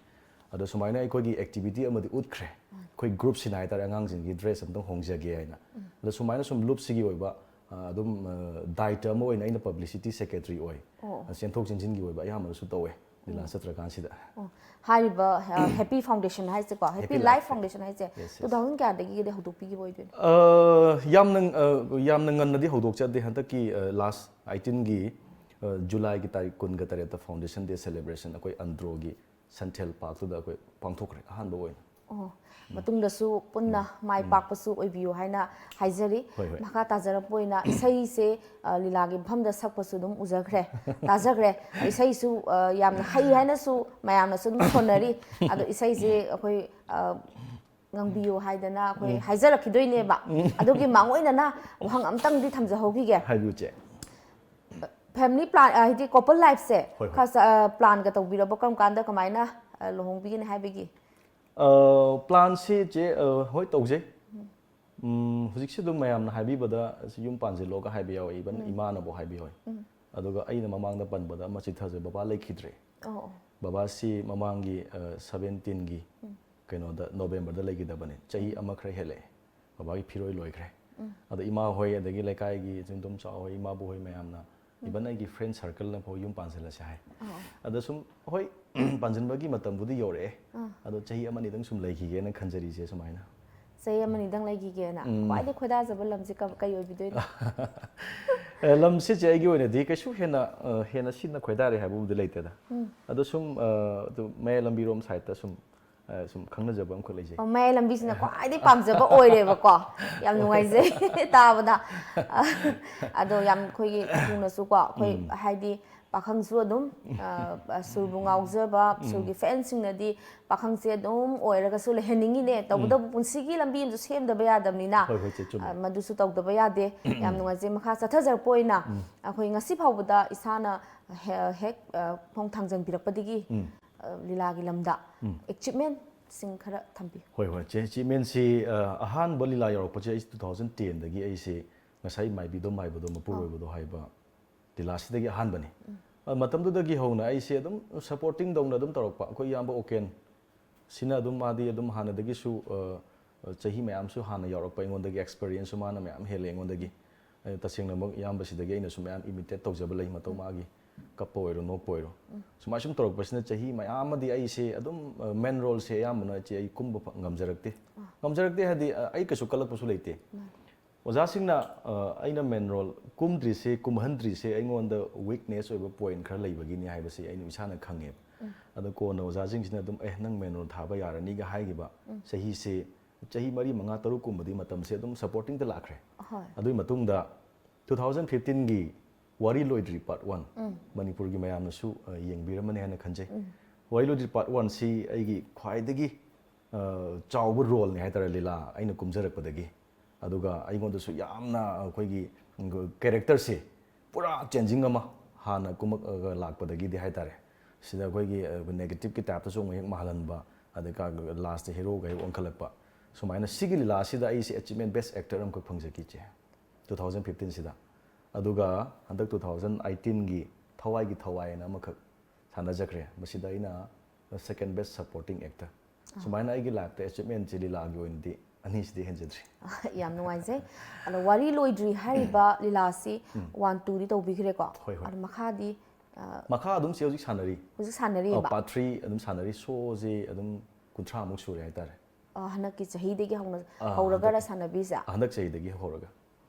ꯑꯗꯣ ꯁꯨꯃꯥꯏꯅ ꯑꯩꯈꯣꯏꯒꯤ activity ꯑꯃꯗꯤ ꯎꯠꯈ꯭ꯔꯦ, ꯑꯩꯈꯣꯏ group ꯁꯤꯅ ꯍꯥꯏꯇꯥꯔꯦ ꯑꯉꯥꯡꯁꯤꯡꯒꯤ dress ꯑꯝꯇꯪ ꯍꯣꯡꯖꯒꯦ ꯍꯥꯏꯅ꯫ ꯑꯗꯣ ꯁꯨꯃꯥꯏꯅ ꯁꯨꯝ ꯂꯨꯞꯁꯤꯒꯤ ꯑꯣꯏꯕ, ꯑ, ꯑꯗꯨꯝ, ꯑ, ꯗꯥꯏꯇ ꯑꯃ ꯑꯣꯏꯅ ꯑꯩꯅ publicity secretary ꯑꯣꯏ꯫ ꯑꯣ꯫ ꯑ, ꯆꯦꯟꯊꯣꯛ ꯆꯦꯟꯁꯤꯟꯒꯤ ꯑꯣꯏꯕ ꯑꯌꯥꯝꯕꯅ ꯁꯨꯝ ꯇꯧꯋꯦ ꯂꯤꯂꯥ ꯆꯠꯇ꯭ꯔꯀꯥꯟꯁꯤꯗ꯫ ꯑꯣ, ꯍꯥꯏꯔꯤꯕ, ꯑ, Happy Foundation ꯍꯥꯏꯁꯦꯀꯣ, Happy Happy Life Life ꯁꯦ꯫ Foundation ꯍꯥꯏꯁꯦ Yes, yes. two thousand ꯀꯌꯥꯗꯒꯤꯗꯤ ꯍꯧꯗꯣꯛꯄꯤꯈꯤꯕ ꯑꯣꯏꯗꯣꯏꯅꯣ? ꯑ, ꯌꯥꯝꯅ, ꯑ, ꯌꯥꯝꯅ ꯉꯟꯅꯗꯤ ꯍꯧꯗꯣꯛꯆꯗꯦ꯫ ꯍꯟꯗꯛꯀꯤ, ꯑ, last eighteen ꯒꯤ, ꯑ, July ꯒꯤ ꯇꯥꯔꯤꯛ ꯀꯨꯟꯒ ꯇꯔꯦꯠꯇ Foundation Day celebration ꯑꯩꯈꯣꯏ ꯑꯟꯗ꯭ꯔꯣꯒꯤ ꯁꯟꯊꯦꯜ park ꯇꯨꯗ ꯑꯩꯈꯣꯏ ꯄꯥꯡꯊꯣꯛꯈ꯭ꯔꯦ ꯑꯍꯥꯟꯕ ꯑꯣꯏꯅ꯫ ꯑꯣ, ꯃꯇꯨꯡꯗꯁꯨ ꯄꯨꯟꯅ ꯃꯥꯏ ꯄꯥꯛꯄꯁꯨ ꯑꯣꯏꯕꯤꯌꯨ ꯍꯥꯏꯅ ꯍꯥꯏꯖꯔꯤ꯫ ꯍꯣꯏ, ꯍꯣꯏ꯫ ꯃꯈꯥ ꯇꯥꯖꯔꯛꯄ ꯑꯣꯏꯅ ꯏꯁꯩꯁꯦ, ꯑ, ꯂꯤꯂꯥꯒꯤ ꯃꯐꯝꯗ ꯁꯛꯄꯁꯨ ꯑꯗꯨꯝ ꯎꯖꯈ꯭ꯔꯦ, ꯇꯥꯖꯈ꯭ꯔꯦ꯫ ꯏꯁꯩꯁꯨ, ꯑ, ꯌꯥꯝꯅ ꯍꯩ ꯍꯥꯏꯅꯁꯨ ꯃꯌꯥꯝꯅꯁꯨ ꯑꯗꯨꯝ ꯁꯣꯟꯅꯔꯤ꯫ ꯑꯗꯣ ꯏꯁꯩꯁꯦ ꯑꯩꯈꯣꯏ, ꯑ, ꯉꯪꯕꯤꯌꯨ ꯍꯥꯏꯗꯅ ꯑꯩꯈꯣꯏ ꯍꯥꯏꯖꯔꯛꯈꯤꯗꯣꯏꯅꯦꯕ꯫ ꯑꯗꯨꯒꯤ ꯃꯥꯡꯑꯣꯏꯅꯅ ꯋꯥꯍꯪ ꯑꯝꯇꯪꯗꯤ ꯊꯝꯖꯍꯧꯈꯤꯒꯦ꯫ ꯍꯥꯏꯕꯤꯌꯨ ꯆꯦ꯫ Family plan, ꯑ, ꯍꯥꯏꯗꯤ couple life ꯁꯦ ꯍꯣꯏ, ꯍꯣꯏ꯫ ꯈꯔ ꯆ-, ꯑ, plan ꯒ ꯇꯧꯕꯤꯔꯕ? ꯀꯔꯝ ꯀꯥꯟꯗ ꯀꯃꯥꯏꯅ, ꯑ, ꯂꯨꯍꯣꯡꯕꯤꯒꯅꯤ ꯍꯥꯏꯕꯒꯤ? ꯑ, plan ꯁꯤ ꯆꯦ, ꯑ, ꯍꯣꯏ ꯇꯧꯖꯩ꯫ ꯎꯝ, ꯍꯧꯖꯤꯛꯁꯦ ꯑꯗꯨꯝ ꯃꯌꯥꯝꯅ ꯍꯥꯏꯕꯤꯕꯗ ꯑꯁꯤ ꯌꯨꯝ ꯄꯥꯟꯁꯤꯜꯂꯣꯒ ꯍꯥꯏꯕ ꯌꯥꯎꯋꯦ, even ꯏꯃꯥꯅꯕꯨ ꯍꯥꯏꯕꯤꯍꯧꯋꯦ꯫ ꯑꯗꯨꯒ ꯑꯩꯅ ꯃꯃꯥꯡꯗ ꯄꯟꯕꯗ ꯑꯃ ꯆꯤꯊꯖꯩ, ꯕꯕꯥ ꯂꯩꯈꯤꯗ꯭ꯔꯦ꯫ ꯑꯣ, ꯑꯣ꯫ ꯕꯕꯥꯁꯤ ꯃꯃꯥꯡꯒꯤ, ꯑ, seventeen ꯒꯤ ꯀꯩꯅꯣꯗ, November ꯗ ꯂꯩꯈꯤꯗꯕꯅꯦ, ꯆꯍꯤ ꯑꯃ ꯈꯔ ꯍꯦꯜꯂꯛꯑꯦ꯫ ꯕꯕꯥꯒꯤ ꯐꯤꯔꯣꯏ ꯂꯣꯏꯈ꯭ꯔꯦ꯫ ꯑꯗꯣ ꯏꯃꯥ ꯍꯣꯏ, ꯑꯗꯒꯤ ꯂꯩꯀꯥꯏꯒꯤ ꯏꯆꯤꯟ ꯏꯗꯣꯝꯆꯥ ꯍꯣꯏ, ꯏꯃꯥꯕꯨ ꯍꯣꯏ ꯃꯌꯥꯝꯅ, even ꯑꯩꯒꯤ friend circleꯅ ꯐꯥꯎ ꯌꯨꯝ ꯄꯥꯟꯁꯤꯜꯂꯁꯦ ꯍꯥꯏ꯫ ꯑꯗ ꯁꯨꯝ ꯍꯣꯏ, ꯄꯥꯟꯁꯤꯟꯕꯒꯤ ꯃꯇꯝꯕꯨꯗꯤ ꯌꯧꯔꯛꯑꯦ꯫ ꯑꯗꯣ ꯆꯍꯤ ꯑꯃꯅꯤꯗꯪ ꯁꯨꯝ ꯂꯩꯈꯤꯒꯦꯅ ꯈꯟꯖꯔꯤꯁꯦ ꯁꯨꯃꯥꯏꯅ꯫ ꯆꯍꯤ ꯑꯃꯅꯤꯗꯪ ꯂꯩꯈꯤꯒꯦꯅ꯫ ꯈ꯭ꯋꯥꯏꯗꯒꯤ ꯈꯣꯏꯗꯥꯖꯕ ꯂꯝꯁꯦ ꯀ- ꯀꯩ ꯑꯣꯏꯕꯤꯗꯣꯏꯅꯣ? ꯑꯦ, ꯂꯝꯁꯤꯁꯦ ꯑꯩꯒꯤ ꯑꯣꯏꯅꯗꯤ ꯀꯩꯁꯨ ꯍꯦꯟꯅ ꯑ, ꯍꯦꯟꯅ ꯁꯤꯅ ꯈꯣꯏꯗꯥꯔꯦ ꯍꯥꯏꯕꯕꯨꯗꯤ ꯂꯩꯇꯦꯗ꯫ ꯑꯗꯣ ꯁꯨꯝ ꯑ, ꯑꯗꯨ ꯃꯌꯥꯏ ꯂꯝꯕꯤꯔꯣꯝ sideꯇ ꯁꯨꯝ ꯑ, ꯁꯨꯝ ꯈꯪꯅꯖꯕ ꯑꯃꯈꯛ ꯂꯩꯖꯩ꯫ ꯑꯣ, ꯃꯌꯥꯏ ꯂꯝꯕꯤꯁꯤꯅ ꯈ꯭ꯋꯥꯏꯗꯒꯤ ꯄꯥꯝꯖꯕ ꯑꯣꯏꯔꯦꯕꯀꯣ꯫ ꯌꯥꯝ ꯅꯨꯡꯉꯥꯏꯖꯩ ꯇꯥꯕꯗ꯫ ꯑꯗꯣ ꯌꯥꯝ ꯑꯩꯈꯣꯏꯒꯤ ꯊꯨꯅꯁꯨꯀꯣ, ꯑꯩꯈꯣꯏ ꯍꯥꯏꯗꯤ ꯄꯥꯈꯪꯁꯨ ꯑꯗꯨꯝ ꯑ, ꯁꯨꯔꯕꯨ ꯉꯥꯎꯖꯕ, ꯁꯨꯔꯒꯤ fanꯁꯤꯡꯅꯗꯤ ꯄꯥꯈꯪꯁꯦ ꯑꯗꯨꯝ ꯑꯣꯏꯔꯒꯁꯨ ꯂꯩꯍꯟꯅꯤꯡꯉꯤꯅꯦ꯫ ꯇꯧꯕꯇꯕꯨ ꯄꯨꯟꯁꯤꯒꯤ ꯂꯝꯕꯤ ꯑꯃꯁꯨ ꯁꯦꯝꯗꯕ ꯌꯥꯗꯕꯅꯤꯅ, ꯍꯣꯏ, ꯍꯣꯏ, ꯆꯦ, ꯆꯨꯝꯃꯦ꯫ ꯑ, ꯃꯗꯨꯁꯨ ꯇꯧꯗꯕ ꯌꯥꯗꯦ꯫ ꯌꯥꯝ ꯅꯨꯡꯉꯥꯏꯖꯩ꯫ ꯃꯈꯥ ꯆꯠꯊꯖꯔꯛꯄ ꯑꯣꯏꯅ ꯑꯩꯈꯣꯏ ꯉꯁꯤ ꯐꯥꯎꯕꯗ ꯏꯁꯥꯅ ꯍꯦ- ꯍꯦꯛ ꯑ, ꯈꯣꯡ ꯊꯥꯡꯖꯟꯕꯤꯔꯛꯄꯗꯒꯤ ꯑ, ꯂꯤꯂꯥꯒꯤ ꯂꯝꯗ achievementꯁꯤꯡ ꯈꯔ ꯊꯝꯕꯤꯌꯨ꯫ ꯍꯣꯏ, ꯍꯣꯏ, ꯆꯦ꯫ Achievementꯁꯤ ꯑ, ꯑꯍꯥꯟꯕ ꯂꯤꯂꯥ ꯌꯧꯔꯛꯄꯁꯦ ꯑꯩ two thousand tenꯗꯒꯤ ꯑꯩꯁꯦ ꯉꯁꯥꯏ ꯃꯥꯏꯕꯤꯗꯣ ꯃꯥꯏꯕꯗꯣ ꯃꯄꯨꯔꯣꯏꯕꯗꯣ ꯍꯥꯏꯕ ꯂꯤꯂꯥꯁꯤꯗꯒꯤ ꯑꯍꯥꯟꯕꯅꯤ꯫ ꯑ, ꯃꯇꯝꯗꯨꯗꯒꯤ ꯍꯧꯅ ꯑꯩꯁꯦ ꯑꯗꯨꯝ supporting ꯇꯧꯅ ꯑꯗꯨꯝ ꯇꯧꯔꯛꯄ꯫ ꯑꯩꯈꯣꯏ ꯏꯌꯥꯝꯕ ꯑꯣꯀꯦꯟ ꯁꯤꯅ ꯑꯗꯨꯝ, ꯃꯥꯗꯤ ꯑꯗꯨꯝ ꯍꯥꯟꯅꯗꯒꯤꯁꯨ ꯑ, ꯑ, ꯆꯍꯤ ꯃꯌꯥꯝꯁꯨ ꯍꯥꯟꯅ ꯌꯥꯎꯔꯛꯄ, ꯑꯩꯉꯣꯟꯗꯒꯤ experienceꯁꯨ ꯃꯥꯅ ꯃꯌꯥꯝ ꯍꯦꯜꯂꯦ ꯑꯩꯉꯣꯟꯗꯒꯤ꯫ ꯑꯩꯅ ꯇꯁꯦꯡꯅꯃꯛ ꯏꯌꯥꯝꯕꯁꯤꯗꯒꯤ ꯑꯩꯅꯁꯨ ꯃꯌꯥꯝ imitate ꯇꯧꯖꯕ ꯂꯩ, ꯃꯇꯧ ꯃꯥꯒꯤ ꯀꯞꯄ ꯑꯣꯏꯔꯣ ꯅꯣꯛꯄ ꯑꯣꯏꯔꯣ꯫ ꯁꯨꯃꯥꯏꯅ ꯁꯨꯝ ꯇꯧꯔꯛꯄꯁꯤꯅ ꯆꯍꯤ ꯃꯌꯥꯝ ꯑꯃꯗꯤ ꯑꯩꯁꯦ ꯑꯗꯨꯝ ꯑ, main roleꯁꯦ ꯑꯌꯥꯝꯕꯅ ꯏꯆꯦ ꯑꯩ ꯀꯨꯝꯕ ꯐ- ꯉꯝꯖꯔꯛꯇꯦ꯫ ꯉꯝꯖꯔꯛꯇꯦ ꯍꯥꯏꯗꯤ ꯑ, ꯑꯩ ꯀꯩꯁꯨ ꯀꯜꯂꯛꯄꯁꯨ ꯂꯩꯇꯦ꯫ ꯑꯣꯖꯥꯁꯤꯡꯅ ꯑ, ꯑꯩꯅ main role ꯀꯨꯝꯗ꯭ꯔꯤꯁꯦ, ꯀꯨꯝꯍꯟꯗ꯭ꯔꯤꯁꯦ ꯑꯩꯉꯣꯟꯗ weakness ꯑꯣꯏꯕ point ꯈꯔ ꯂꯩꯕꯒꯤꯅꯤ ꯍꯥꯏꯕꯁꯤ ꯑꯩꯅ ꯏꯁꯥꯅ ꯈꯪꯉꯦꯕ꯫ ꯑꯗꯣ ꯀꯣꯟꯅ ꯑꯣꯖꯥꯁꯤꯡꯁꯤꯅ ꯑꯗꯨꯝ, "ꯑꯦ, ꯅꯪ main role ꯊꯥꯕ ꯌꯥꯔꯅꯤꯒ" ꯍꯥꯏꯈꯤꯕ ꯆꯍꯤꯁꯦ, ꯆꯍꯤ ꯃꯔꯤ, ꯃꯉꯥ, ꯇꯔꯨꯛ ꯀꯨꯝꯕꯗꯤ ꯃꯇꯝꯁꯦ ꯑꯗꯨꯝ supportingꯗ ꯂꯥꯛꯈ꯭ꯔꯦ꯫ ꯍꯣꯏ꯫ ꯑꯗꯨꯒꯤ ꯃꯇꯨꯡꯗ two thousand fifteenꯒꯤ ꯋꯥꯔꯤ ꯂꯣꯏꯗ꯭ꯔꯤ part one, ꯃꯅꯤꯄꯨꯔꯒꯤ ꯃꯌꯥꯝꯅꯁꯨ ꯑ, ꯌꯦꯡꯕꯤꯔꯝꯃꯅꯤ ꯍꯥꯏꯅ ꯈꯟꯖꯩ꯫ ꯋꯥꯔꯤ ꯂꯣꯏꯗ꯭ꯔꯤ part oneꯁꯤ ꯑꯩꯒꯤ ꯈ꯭ꯋꯥꯏꯗꯒꯤ ꯑ, ꯆꯥꯎꯕ roleꯅꯤ ꯍꯥꯏꯇꯥꯔꯦ ꯂꯤꯂꯥ ꯑꯩꯅ ꯀꯨꯝꯖꯔꯛꯄꯗꯒꯤ꯫ ꯑꯗꯨꯒ ꯑꯩꯉꯣꯟꯗꯁꯨ ꯌꯥꯝꯅ ꯑꯩꯈꯣꯏꯒꯤ characterꯁꯦ ꯄꯨꯔꯥ changing ꯑꯃ, ꯍꯥꯟꯅ ꯀꯨꯝꯃꯛꯑꯒ ꯂꯥꯛꯄꯗꯒꯤꯗꯤ ꯍꯥꯏꯇꯥꯔꯦ꯫ ꯁꯤꯗ ꯑꯩꯈꯣꯏꯒꯤ ꯑ, negativeꯀꯤ typeꯇꯁꯨ ꯑꯃꯨꯛ ꯍꯦꯛ ꯃꯥꯜꯍꯟꯕ, ꯑꯗꯩ ꯀ- lastꯇ heroꯒ ꯍꯦꯛ ꯑꯣꯟꯈꯠꯂꯛꯄ꯫ ꯁꯨꯃꯥꯏꯅ ꯁꯤꯒꯤ ꯂꯤꯂꯥꯁꯤꯗ ꯑꯩꯁꯦ achievement best actor ꯑꯃꯈꯛ ꯐꯪꯖꯈꯤ, ꯏꯆꯦ, two thousand fifteenꯁꯤꯗ꯫ ꯑꯗꯨꯒ ꯍꯟꯗꯛ two thousand eighteenꯒꯤ ꯊꯋꯥꯏꯒꯤ ꯊꯋꯥꯏ ꯍꯥꯏꯅ ꯑꯃꯈꯛ ꯁꯥꯟꯅꯖꯈ꯭ꯔꯦ꯫ ꯃꯁꯤꯗ ꯑꯩꯅ second best supporting actor꯫ ꯁꯨꯃꯥꯏꯅ ꯑꯩꯒꯤ lifeꯇ achievementꯁꯦ ꯂꯤꯂꯥꯒꯤ ꯑꯣꯏꯅꯗꯤ ꯑꯅꯤꯁꯤꯗꯤ ꯍꯦꯟꯖꯗ꯭ꯔꯤ꯫ ꯌꯥꯝ ꯅꯨꯡꯉꯥꯏꯖꯩ꯫ ꯑꯗꯣ ꯋꯥꯔꯤ ꯂꯣꯏꯗ꯭ꯔꯤ ꯍꯥꯏꯔꯤꯕ ꯂꯤꯂꯥꯁꯤ ꯋꯥꯟ ꯇꯨꯗꯤ ꯇꯧꯕꯤꯈ꯭ꯔꯦꯀꯣ꯫ ꯍꯣꯏ, ꯍꯣꯏ꯫ ꯑꯗꯣ ꯃꯈꯥꯗꯤ ꯑ, ꯃꯈꯥ ꯑꯗꯨꯝ ꯆꯦ ꯍꯧꯖꯤꯛ ꯁꯥꯟꯅꯔꯤ꯫ ꯍꯧꯖꯤꯛ ꯁꯥꯟꯅꯔꯤꯕ? ꯄꯥꯔꯠ ꯊ꯭ꯔꯤ ꯑꯗꯨꯝ ꯁꯥꯟꯅꯔꯤ꯫ ꯁꯣꯁꯦ ꯑꯗꯨꯝ ꯀꯨꯟꯊ꯭ꯔꯥꯃꯨꯛ ꯁꯨꯔꯦ ꯍꯥꯏꯇꯥꯔꯦ꯫ ꯑ, ꯍꯟꯗꯛꯀꯤ ꯆꯍꯤꯗꯒꯤ ꯍꯧꯅ ꯑ, ꯍꯧꯔꯒꯔ ꯍꯟꯗꯛ- ꯁꯥꯟꯅꯕꯤꯁꯦ? ꯍꯟꯗꯛ ꯆꯍꯤꯗꯒꯤ ꯍꯧꯔꯒ꯫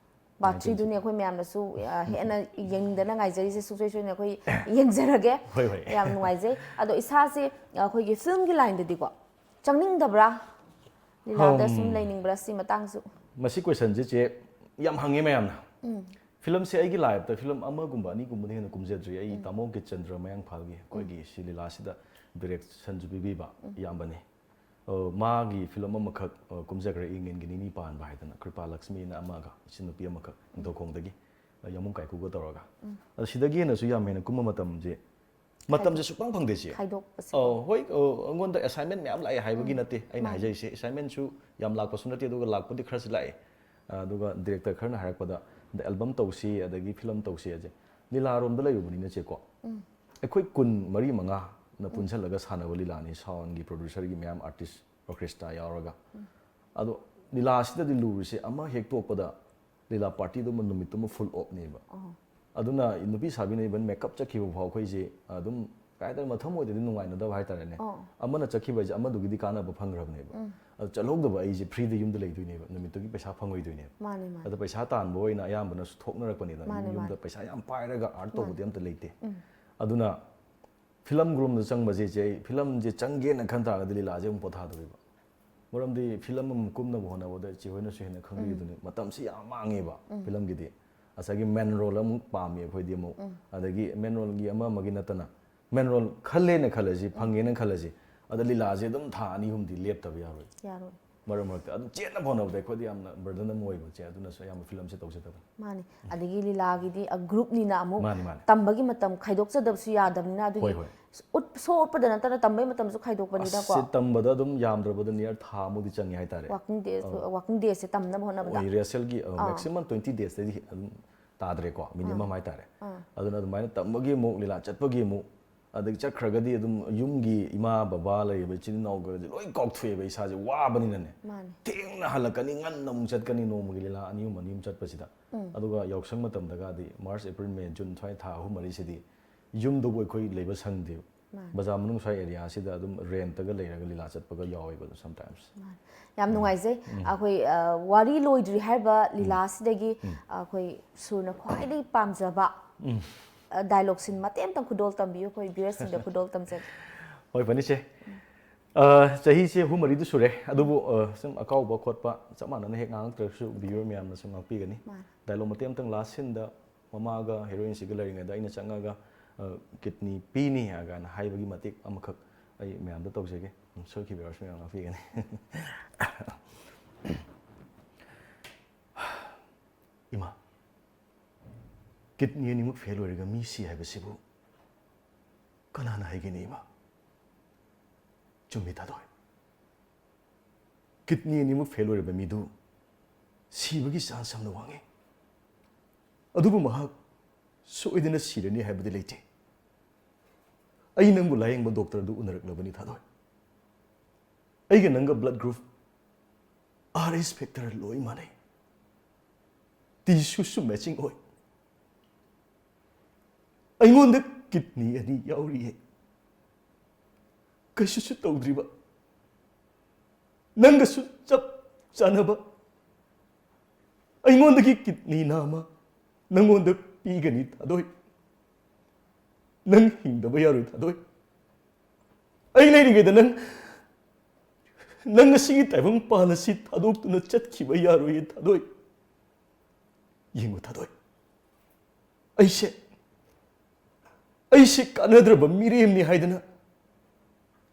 ꯄꯥꯔꯠ ꯊ꯭ꯔꯤꯗꯨꯅꯤ ꯑꯩꯈꯣꯏ ꯃꯌꯥꯝꯅꯁꯨ ꯑ, ꯍꯦꯟꯅ ꯌꯦꯡꯅꯤꯡꯗꯅ ꯉꯥꯏꯖꯔꯤꯁꯦ꯫ ꯁꯨꯡꯁꯣꯏ ꯁꯣꯏꯅ ꯑꯩꯈꯣꯏ ꯌꯦꯡꯖꯔꯒꯦ꯫ ꯍꯣꯏ, ꯍꯣꯏ꯫ ꯌꯥꯝ ꯅꯨꯡꯉꯥꯏꯖꯩ꯫ ꯑꯗꯣ ꯏꯁꯥꯁꯦ ꯑꯩꯈꯣꯏꯒꯤ ꯐꯤꯂꯝꯒꯤ ꯂꯥꯏꯟꯗꯗꯤꯀꯣ ꯆꯪꯅꯤꯡꯗꯕ꯭ꯔꯥ? ꯂꯤꯂꯥꯗ ꯁꯨꯝ ꯍꯝ꯫ ꯂꯩꯅꯤꯡꯕ꯭ꯔꯥ ꯁꯤ ꯃꯇꯥꯡꯁꯨ? ꯃꯁꯤ ꯀꯣꯏꯁꯟꯁꯦ ꯆꯦ ꯌꯥꯝ ꯍꯪꯉꯦ ꯃꯌꯥꯝꯅ꯫ ꯐꯤꯂꯝꯁꯦ ꯑꯩꯒꯤ ꯂꯥꯏꯐꯇ ꯐꯤꯂꯝ ꯑꯃꯒꯨꯝꯕ ꯑꯅꯤꯒꯨꯝꯕꯗ ꯍꯦꯟꯅ ꯀꯨꯝꯖꯗ꯭ꯔꯤ꯫ ꯑꯩ ꯇꯥꯃꯣ ꯒꯤꯠꯆꯟꯗ꯭ꯔ ꯃꯌꯥꯡꯐꯥꯜꯒꯤ ꯑꯩꯈꯣꯏꯒꯤ ꯁꯤ ꯂꯤꯂꯥꯁꯤꯗ ꯗꯤꯔꯦꯛꯁꯟꯁꯨ ꯄꯤꯕꯤꯕ ꯏꯌꯥꯝꯕꯅꯤ꯫ ꯑ, ꯃꯥꯒꯤ ꯐꯤꯂꯝ ꯑꯃꯈꯛ ꯑ, ꯀꯨꯝꯖꯈ꯭ꯔꯦ, ꯏꯉꯦꯟꯒꯤ ꯅꯤꯅꯤ ꯄꯥꯟꯕ ꯍꯥꯏꯗꯅ, ꯀ꯭ꯔꯤꯄꯥ ꯂꯛꯁꯃꯤꯅ ꯑꯃꯒ, ꯏꯆꯟꯅꯨꯄꯤ ꯑꯃꯈꯛ, ꯅꯤꯡꯊꯧꯈꯣꯡꯗꯒꯤ, ꯑ, ꯌꯥꯃꯨꯡ ꯀꯥꯏꯀꯨꯒ ꯇꯧꯔꯒ꯫ ꯑꯗꯣ ꯁꯤꯗꯒꯤ ꯍꯦꯟꯅꯁꯨ ꯌꯥꯝ ꯍꯦꯟꯅ ꯀꯨꯝꯕ ꯃꯇꯝꯁꯦ ꯃꯇꯝꯁꯦ ꯁꯨꯛꯐꯪ ꯐꯪꯗꯦ ꯁꯤ꯫ ꯈꯥꯏꯗꯣꯛꯄꯁꯦ꯫ ꯑꯧ, ꯍꯣꯏ, ꯑ, ꯑꯩꯉꯣꯟꯗ ꯑꯦꯁꯥꯏꯟꯃꯦꯟ ꯃꯌꯥꯝ ꯂꯥꯛꯑꯦ ꯍꯥꯏꯕꯒꯤ ꯅꯠꯇꯦ ꯑꯩꯅ ꯍꯥꯏꯖꯔꯤꯁꯦ꯫ ꯑꯦꯁꯥꯏꯟꯃꯦꯟꯁꯨ ꯌꯥꯝ ꯂꯥꯛꯄꯁꯨ ꯅꯠꯇꯦ, ꯑꯗꯨꯒ ꯂꯥꯛꯄꯗꯤ ꯈꯔꯁꯨ ꯂꯥꯛꯑꯦ꯫ ꯑ, ꯑꯗꯨꯒ ꯗꯤꯔꯦꯛꯇꯔ ꯈꯔꯅ ꯍꯥꯏꯔꯛꯄꯗ, "ꯑꯦꯜꯕꯝ ꯇꯧꯁꯤ, ꯑꯗꯒꯤ ꯐꯤꯂꯝ ꯇꯧꯁꯤ" ꯑꯁꯦ꯫ ꯂꯤꯂꯥꯔꯣꯝꯗ ꯂꯩꯔꯨꯕꯅꯤꯅ ꯆꯦꯀꯣ, ꯑꯩꯈꯣꯏ ꯀꯨꯟ ꯃꯔꯤ ꯃꯉꯥꯅ ꯄꯨꯟꯁꯤꯜꯂꯒ ꯁꯥꯟꯅꯕ ꯂꯤꯂꯥꯅꯤ, ꯁꯥꯎꯟꯒꯤ, ꯄ꯭ꯔꯣꯗ꯭ꯌꯨꯁꯔꯒꯤ ꯃꯌꯥꯝ, ꯑꯥꯔꯇꯤꯁ, ꯑꯣꯔꯀꯦꯁꯇ꯭ꯔꯥ ꯌꯥꯎꯔꯒ꯫ ꯑꯗꯣ ꯂꯤꯂꯥꯁꯤꯗꯗꯤ ꯂꯨꯔꯤꯁꯦ, ꯑꯃ ꯍꯦꯛ ꯇꯣꯛꯄꯗ ꯂꯤꯂꯥ ꯄꯥꯔꯇꯤꯗꯨꯃ ꯅꯨꯃꯤꯠꯇꯨꯃ ꯐꯨꯜ ꯑꯣꯞꯅꯦꯕ꯫ ꯑꯗꯨꯅ ꯅꯨꯄꯤ ꯁꯥꯕꯤꯅ ꯏꯚꯟ ꯃꯦꯀꯞ ꯆꯠꯈꯤꯕ ꯐꯥꯎ ꯑꯩꯈꯣꯏꯁꯦ ꯑꯗꯨꯝ, ꯀꯩ ꯍꯥꯏꯇꯥꯔꯦ, ꯃꯊꯃꯣꯏꯗꯗꯤ ꯅꯨꯡꯉꯥꯏꯅꯗꯕ ꯍꯥꯏꯇꯥꯔꯦꯅꯦ꯫ ꯑꯃꯅ ꯆꯠꯈꯤꯕ ꯍꯥꯏꯁꯦ ꯑꯃꯗꯨꯒꯤꯗꯤ ꯀꯥꯟꯅꯕ ꯐꯪꯈ꯭ꯔꯕꯅꯦꯕ꯫ ꯑꯗꯨ ꯆꯠꯍꯧꯗꯕ ꯑꯩꯁꯦ ꯐ꯭ꯔꯤꯗ ꯌꯨꯝꯗ ꯂꯩꯗꯣꯏꯅꯦꯕ, ꯅꯨꯃꯤꯠꯇꯨꯒꯤ ꯄꯩꯁꯥ ꯐꯪꯉꯣꯏꯗꯣꯏꯅꯦꯕ꯫ ꯃꯥꯅꯦ, ꯃꯥꯅꯦ꯫ ꯑꯗꯣ ꯄꯩꯁꯥ ꯇꯥꯟꯕ ꯑꯣꯏꯅ ꯑꯌꯥꯝꯕꯅꯁꯨ ꯊꯣꯛꯅꯔꯛꯄꯅꯤꯗ꯫ ꯃꯥꯅꯦ, ꯌꯨꯝꯗ ꯃꯥꯅꯦ꯫ ꯄꯩꯁꯥ ꯌꯥꯝ ꯄꯥꯏꯔꯒ ꯑꯥꯔꯠ ꯇꯧꯕꯗꯤ ꯑꯝꯇ ꯂꯩꯇꯦ꯫ ꯑꯗꯨꯅ ꯐꯤꯂꯝ ꯔꯣꯝꯗ ꯆꯪꯕꯁꯦ ꯏꯆꯦ, ꯑꯩ ꯐꯤꯂꯝꯁꯦ ꯆꯪꯒꯦꯅ ꯈꯟ ꯇꯥꯔꯒꯗꯤ ꯂꯤꯂꯥꯁꯦ ꯑꯃꯨꯛ ꯄꯣꯊꯥꯗꯣꯔꯤꯕ꯫ ꯃꯔꯝꯗꯤ ꯐꯤꯂꯝ ꯑꯃ ꯀꯨꯝꯅꯕ ꯍꯣꯠꯅꯕꯗ ꯏꯆꯦ ꯍꯣꯏꯅꯁꯨ ꯍꯦꯟꯅ ꯈꯪꯕꯤꯒꯗꯨꯅꯤ, ꯃꯇꯝꯁꯤ ꯌꯥꯝ ꯃꯥꯡꯉꯦꯕ ꯐꯤꯂꯝꯒꯤꯗꯤ꯫ ꯉꯁꯥꯏꯒꯤ ꯃꯦꯟ ꯔꯣꯜ ꯑꯃꯨꯛ ꯄꯥꯝꯃꯤ ꯑꯩꯈꯣꯏꯗꯤ ꯑꯃꯨꯛ꯫ ꯑꯗꯒꯤ ꯃꯦꯟ ꯔꯣꯜꯒꯤ ꯑꯃ ꯑꯃꯒꯤ ꯅꯠꯇꯅ, ꯃꯦꯟ ꯔꯣꯜ ꯈꯜꯂꯦꯅ ꯈꯜꯂꯁꯤ, ꯐꯪꯉꯦꯅ ꯈꯜꯂꯁꯤ, ꯑꯗ ꯂꯤꯂꯥꯁꯦ ꯑꯗꯨꯝ ꯊꯥ ꯑꯅꯤ ꯑꯍꯨꯝꯗꯤ ꯂꯦꯞꯇꯕ ꯌꯥꯔꯣꯏ꯫ ꯌꯥꯔꯣꯏ꯫ ꯃꯔꯛ ꯃꯔꯛꯇ ꯑꯗꯨꯝ ꯆꯦꯟꯅꯕ ꯍꯣꯠꯅꯕꯗ ꯑꯩꯈꯣꯏꯗꯤ ꯌꯥꯝꯅ ꯕꯔꯗꯟ ꯑꯃ ꯑꯣꯏꯕ ꯆꯦ, ꯑꯗꯨꯅꯁꯨ ꯑꯌꯥꯝꯕ ꯐꯤꯂꯝꯁꯦ ꯇꯧꯖꯗꯕꯅꯤ꯫ ꯃꯥꯅꯤ꯫ ꯑꯗꯒꯤ ꯂꯤꯂꯥꯒꯤꯗꯤ, ꯑ, ꯒ꯭ꯔꯨꯞꯅꯤꯅ ꯑꯃꯨꯛ ꯃꯥꯅꯤ, ꯃꯥꯅꯤ꯫ ꯇꯝꯕꯒꯤ ꯃꯇꯝ ꯈꯥꯏꯗꯣꯛꯆꯗꯕꯁꯨ ꯌꯥꯗꯕꯅꯤꯅ, ꯑꯗꯨꯒꯤ ꯍꯣꯏ, ꯍꯣꯏ꯫ ꯎꯠ-, ꯁꯣ ꯎꯠꯄꯗ ꯅꯠꯇꯅ ꯇꯝꯕꯒꯤ ꯃꯇꯝꯁꯨ ꯈꯥꯏꯗꯣꯛꯄꯅꯤꯅꯀꯣ꯫ ꯑꯁ, ꯁꯤ ꯇꯝꯕꯗ ꯑꯗꯨꯝ ꯌꯥꯝꯗ꯭ꯔꯕꯗ ꯅꯤꯌꯔ ꯊꯥ ꯑꯃꯨꯛꯇꯤ ꯆꯪꯉꯦ ꯍꯥꯏꯇꯥꯔꯦ꯫ ꯋꯥꯀꯤꯡ ꯗꯦ, ꯋꯥꯀꯤꯡ ꯗꯦꯁꯦ ꯇꯝꯅꯕ ꯍꯣꯠꯅꯕꯗ꯫ ꯍꯣꯏ, ꯔꯤꯍꯔꯁꯦꯜꯒꯤ, ꯑ, ꯃꯦꯛꯁꯤꯃꯝ ꯇ꯭ꯋꯦꯟꯇꯤ ꯗꯦꯖꯇꯩꯗꯤ ꯑꯗꯨꯝ ꯇꯥꯗ꯭ꯔꯦꯀꯣ, ꯃꯤꯅꯤꯃꯝ ꯍꯥꯏꯇꯥꯔꯦ꯫ ꯑꯗꯨꯅ ꯑꯗꯨꯃꯥꯏꯅ ꯇꯝꯕꯒꯤ ꯑꯃꯨꯛ, ꯂꯤꯂꯥ ꯆꯠꯄꯒꯤ ꯑꯃꯨꯛ, ꯑꯗꯒꯤ ꯆꯠꯈ꯭ꯔꯒꯗꯤ ꯑꯗꯨꯝ ꯌꯨꯝꯒꯤ ꯏꯃꯥ ꯕꯕꯥ ꯂꯩꯔꯤꯕ ꯏꯆꯤꯟ ꯏꯅꯥꯎꯒꯁꯦ ꯂꯣꯏ ꯀꯥꯎꯊꯣꯛꯑꯦꯕ, ꯏꯁꯥꯁꯦ ꯋꯥꯕꯅꯤꯅꯅꯦ꯫ ꯃꯥꯅꯦ꯫ ꯊꯦꯡꯅ ꯍꯜꯂꯛꯀꯅꯤ, ꯉꯟꯅ ꯑꯃꯨꯛ ꯆꯠꯀꯅꯤ, ꯅꯣꯡꯃꯒꯤ ꯂꯤꯂꯥ ꯑꯅꯤ ꯑꯍꯨꯝ ꯑꯅꯤ ꯑꯍꯨꯝ ꯆꯠꯄꯁꯤꯗ꯫ ꯎꯝ꯫ ꯑꯗꯨꯒ ꯌꯥꯎꯁꯪ ꯃꯇꯝꯗꯒꯗꯤ March, April, May, June ꯁ꯭ꯋꯥꯏ ꯊꯥ ꯑꯍꯨꯝ ꯃꯔꯤꯁꯤꯗꯤ ꯌꯨꯝꯗꯕꯨ ꯑꯩꯈꯣꯏ ꯂꯩꯕ ꯁꯪꯗꯦꯕ꯫ ꯃꯥꯅꯦ꯫ ꯕꯖꯥꯔ ꯃꯅꯨꯡ ꯁ꯭ꯋꯥꯏ ꯑꯦꯔꯤꯌꯥꯁꯤꯗ ꯑꯗꯨꯝ ꯔꯦꯟꯇꯒ ꯂꯩꯔꯒ ꯂꯤꯂꯥ ꯆꯠꯄꯒ ꯌꯥꯎꯋꯦꯕ ꯑꯗꯨꯝ sometimes꯫ ꯃꯥꯅꯦ꯫ ꯌꯥꯝ ꯅꯨꯡꯉꯥꯏꯖꯩ꯫ ꯑꯩꯈꯣꯏ, ꯑ, ꯋꯥꯔꯤ ꯂꯣꯏꯗ꯭ꯔꯤ ꯍꯥꯏꯔꯤꯕ ꯂꯤꯂꯥꯁꯤꯗꯒꯤ ꯑꯩꯈꯣꯏ ꯁꯨꯔꯅ ꯈ꯭ꯋꯥꯏꯗꯒꯤ ꯄꯥꯝꯖꯕ, ꯑ, dialogue ꯁꯤꯟ ꯃꯇꯦꯛ ꯑꯃꯇꯪ ꯈꯨꯗꯣꯜ ꯇꯝꯕꯤꯌꯨ, ꯑꯩꯈꯣꯏ viewersꯁꯤꯡꯗ ꯈꯨꯗꯣꯜ ꯇꯝꯖꯒꯦ꯫ ꯍꯣꯏ, ꯐꯅꯤꯁꯦ꯫ ꯑ, ꯆꯍꯤꯁꯦ ꯑꯍꯨꯝ ꯃꯔꯤꯗꯨ ꯁꯨꯔꯦ, ꯑꯗꯨꯕꯨ, ꯑ, ꯁꯨꯝ ꯑꯀꯥꯎꯕ ꯈꯣꯠꯄ ꯆꯞ ꯃꯥꯟꯅꯅ ꯍꯦꯛ ꯉꯥꯡꯉꯛꯇ꯭ꯔꯒꯁꯨ viewer ꯃꯌꯥꯝꯅꯁꯨ ꯉꯥꯛꯄꯤꯒꯅꯤ꯫ ꯃꯥꯅꯦ꯫ Dialogue ꯃꯇꯦꯛ ꯑꯃꯇꯪ last sceneꯗ ꯃꯃꯥꯒ heroineꯁꯤꯒ ꯂꯩꯔꯤꯉꯩꯗ ꯑꯩꯅ ꯆꯪꯉꯒ, ꯑ, "kidney ꯄꯤꯅꯤ" ꯍꯥꯏꯅ ꯍꯥꯏꯕꯒꯤ ꯃꯇꯦꯛ ꯑꯃꯈꯛ ꯑꯩ ꯃꯌꯥꯝꯗ ꯇꯧꯖꯒꯦ꯫ ꯎꯝ, ꯁꯣꯏꯈꯤꯕ ꯌꯥꯎꯔꯁꯨ ꯃꯌꯥꯝ ꯉꯥꯛꯄꯤꯒꯅꯤ꯫ "ꯏꯃꯥ, kidney ꯑꯅꯤꯃꯛ fail ꯑꯣꯏꯔꯒ ꯃꯤ ꯁꯤ ꯍꯥꯏꯕꯁꯤꯕꯨ ꯀꯅꯥꯅ ꯍꯥꯏꯒꯅꯤ, ꯏꯃꯥ?" "ꯆꯨꯝꯃꯤ, ꯊꯥꯗꯣꯏ꯫ Kidney ꯑꯅꯤꯃꯛ fail ꯑꯣꯏꯔꯕ ꯃꯤꯗꯨ ꯁꯤꯕꯒꯤ chance ꯌꯥꯝꯅ ꯋꯥꯡꯉꯤ꯫ ꯑꯗꯨꯕꯨ ꯃꯍꯥꯛ ꯁꯣꯏꯗꯅ ꯁꯤꯔꯅꯤ ꯍꯥꯏꯕꯗꯤ ꯂꯩꯇꯦ꯫ ꯑꯩ ꯅꯪꯕꯨ ꯂꯥꯌꯦꯡꯕ doctorꯗꯨ ꯎꯅꯔꯛꯂꯕꯅꯤ, ꯊꯥꯗꯣꯏ꯫ ꯑꯩꯒ ꯅꯪꯒ blood group, Rh factor ꯂꯣꯏ ꯃꯥꯟꯅꯩ꯫ Tissueꯁꯨ matching ꯑꯣꯏ꯫ ꯑꯩꯉꯣꯟꯗ kidney ꯑꯅꯤ ꯌꯥꯎꯔꯤꯌꯦ꯫ ꯀꯩꯁꯨꯁꯨ ꯇꯧꯗ꯭ꯔꯤꯕ, ꯅꯪꯒꯁꯨ ꯆꯞ ꯆꯥꯅꯕ꯫ ꯑꯩꯉꯣꯟꯗꯒꯤ kidney ꯅꯥꯝꯃ ꯅꯪꯉꯣꯟꯗ ꯄꯤꯒꯅꯤ, ꯊꯥꯗꯣꯏ꯫ ꯅꯪ ꯍꯤꯡꯗꯕ ꯌꯥꯔꯣꯏ, ꯊꯥꯗꯣꯏ꯫ ꯑꯩ ꯂꯩꯔꯤꯉꯩꯗ ꯅꯪ, ꯅꯪ ꯑꯁꯤꯒꯤ ꯇꯥꯏꯕꯪꯄꯥꯟ ꯑꯁꯤ ꯊꯥꯗꯣꯛꯇꯨꯅ ꯆꯠꯈꯤꯕ ꯌꯥꯔꯣꯏꯌꯦ, ꯊꯥꯗꯣꯏ꯫ ꯌꯦꯡꯉꯨ, ꯊꯥꯗꯣꯏ, ꯑꯩꯁꯦ, ꯑꯩꯁꯦ ꯀꯥꯟꯅꯗ꯭ꯔꯕ ꯃꯤꯔꯦꯝꯅꯤ ꯍꯥꯏꯗꯅ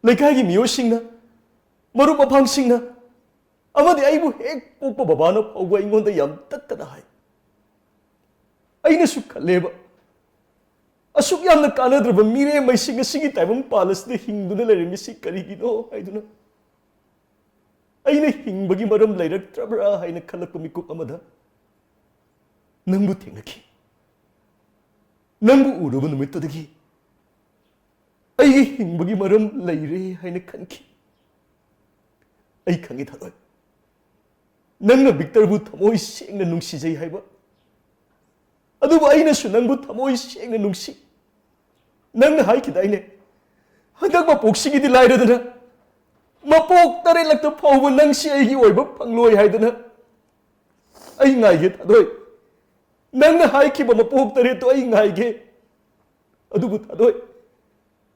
ꯂꯩꯀꯥꯏꯒꯤ ꯃꯤꯑꯣꯏꯁꯤꯡꯅ, ꯃꯔꯨꯞ ꯃꯄꯥꯡꯁꯤꯡꯅ, ꯑꯃꯗꯤ ꯑꯩꯕꯨ ꯍꯦꯛ ꯄꯣꯛꯄ ꯕꯕꯥꯅ ꯐꯥꯎꯕ ꯑꯩꯉꯣꯟꯗ ꯌꯥꯝ ꯇꯠꯇꯅ ꯍꯥꯏ꯫ ꯑꯩꯅꯁꯨ ꯈꯜꯂꯦꯕ, ꯑꯁꯨꯛ ꯌꯥꯝꯅ ꯀꯥꯟꯅꯗ꯭ꯔꯕ ꯃꯤꯔꯦꯝ ꯑꯩꯁꯤ ꯉꯁꯤꯒꯤ ꯇꯥꯏꯕꯪꯄꯥꯟ ꯑꯁꯤꯗ ꯍꯤꯡꯗꯨꯅ ꯂꯩꯔꯝꯃꯤꯁꯤ ꯀꯔꯤꯒꯤꯅꯣ ꯍꯥꯏꯗꯨꯅ꯫ ꯑꯩꯅ ꯍꯤꯡꯕꯒꯤ ꯃꯔꯝ ꯂꯩꯔꯛꯇ꯭ꯔꯕ꯭ꯔꯥ ꯍꯥꯏꯅ ꯈꯜꯂꯛꯄ ꯃꯤꯀꯨꯞ ꯑꯃꯗ ꯅꯪꯕꯨ ꯊꯦꯡꯅꯈꯤ꯫ ꯅꯪꯕꯨ ꯎꯔꯨꯕ ꯅꯨꯃꯤꯠꯇꯨꯗꯒꯤ ꯑꯩꯒꯤ ꯍꯤꯡꯕꯒꯤ ꯃꯔꯝ ꯂꯩꯔꯦ ꯍꯥꯏꯅ ꯈꯟꯈꯤ꯫ ꯑꯩ ꯈꯪꯉꯤ, ꯊꯥꯗꯣꯏ, ꯅꯪꯅ ꯚꯤꯛꯇꯔꯕꯨ ꯊꯃꯣꯏ ꯁꯦꯡꯅ ꯅꯨꯡꯁꯤꯖꯩ ꯍꯥꯏꯕ꯫ ꯑꯗꯨꯕꯨ ꯑꯩꯅꯁꯨ ꯅꯪꯕꯨ ꯊꯃꯣꯏ ꯁꯦꯡꯅ ꯅꯨꯡꯁꯤ꯫ ꯅꯪꯅ ꯍꯥꯏꯈꯤꯗꯥꯏꯅꯦ, ꯍꯟꯗꯛ ꯃꯄꯣꯛꯁꯤꯒꯤꯗꯤ ꯂꯥꯏꯔꯗꯅ, ꯃꯄꯣꯛ ꯇꯔꯦꯠꯂꯛꯇ ꯐꯥꯎꯕ ꯅꯪꯁꯤ ꯑꯩꯒꯤ ꯑꯣꯏꯕ ꯐꯪꯂꯣꯏ ꯍꯥꯏꯗꯅ꯫ ꯑꯩ ꯉꯥꯏꯒꯦ, ꯊꯥꯗꯣꯏ꯫ ꯅꯪꯅ ꯍꯥꯏꯈꯤꯕ ꯃꯄꯣꯛ ꯇꯔꯦꯠꯇꯣ ꯑꯩ ꯉꯥꯏꯒꯦ꯫ ꯑꯗꯨꯕꯨ, ꯊꯥꯗꯣꯏ,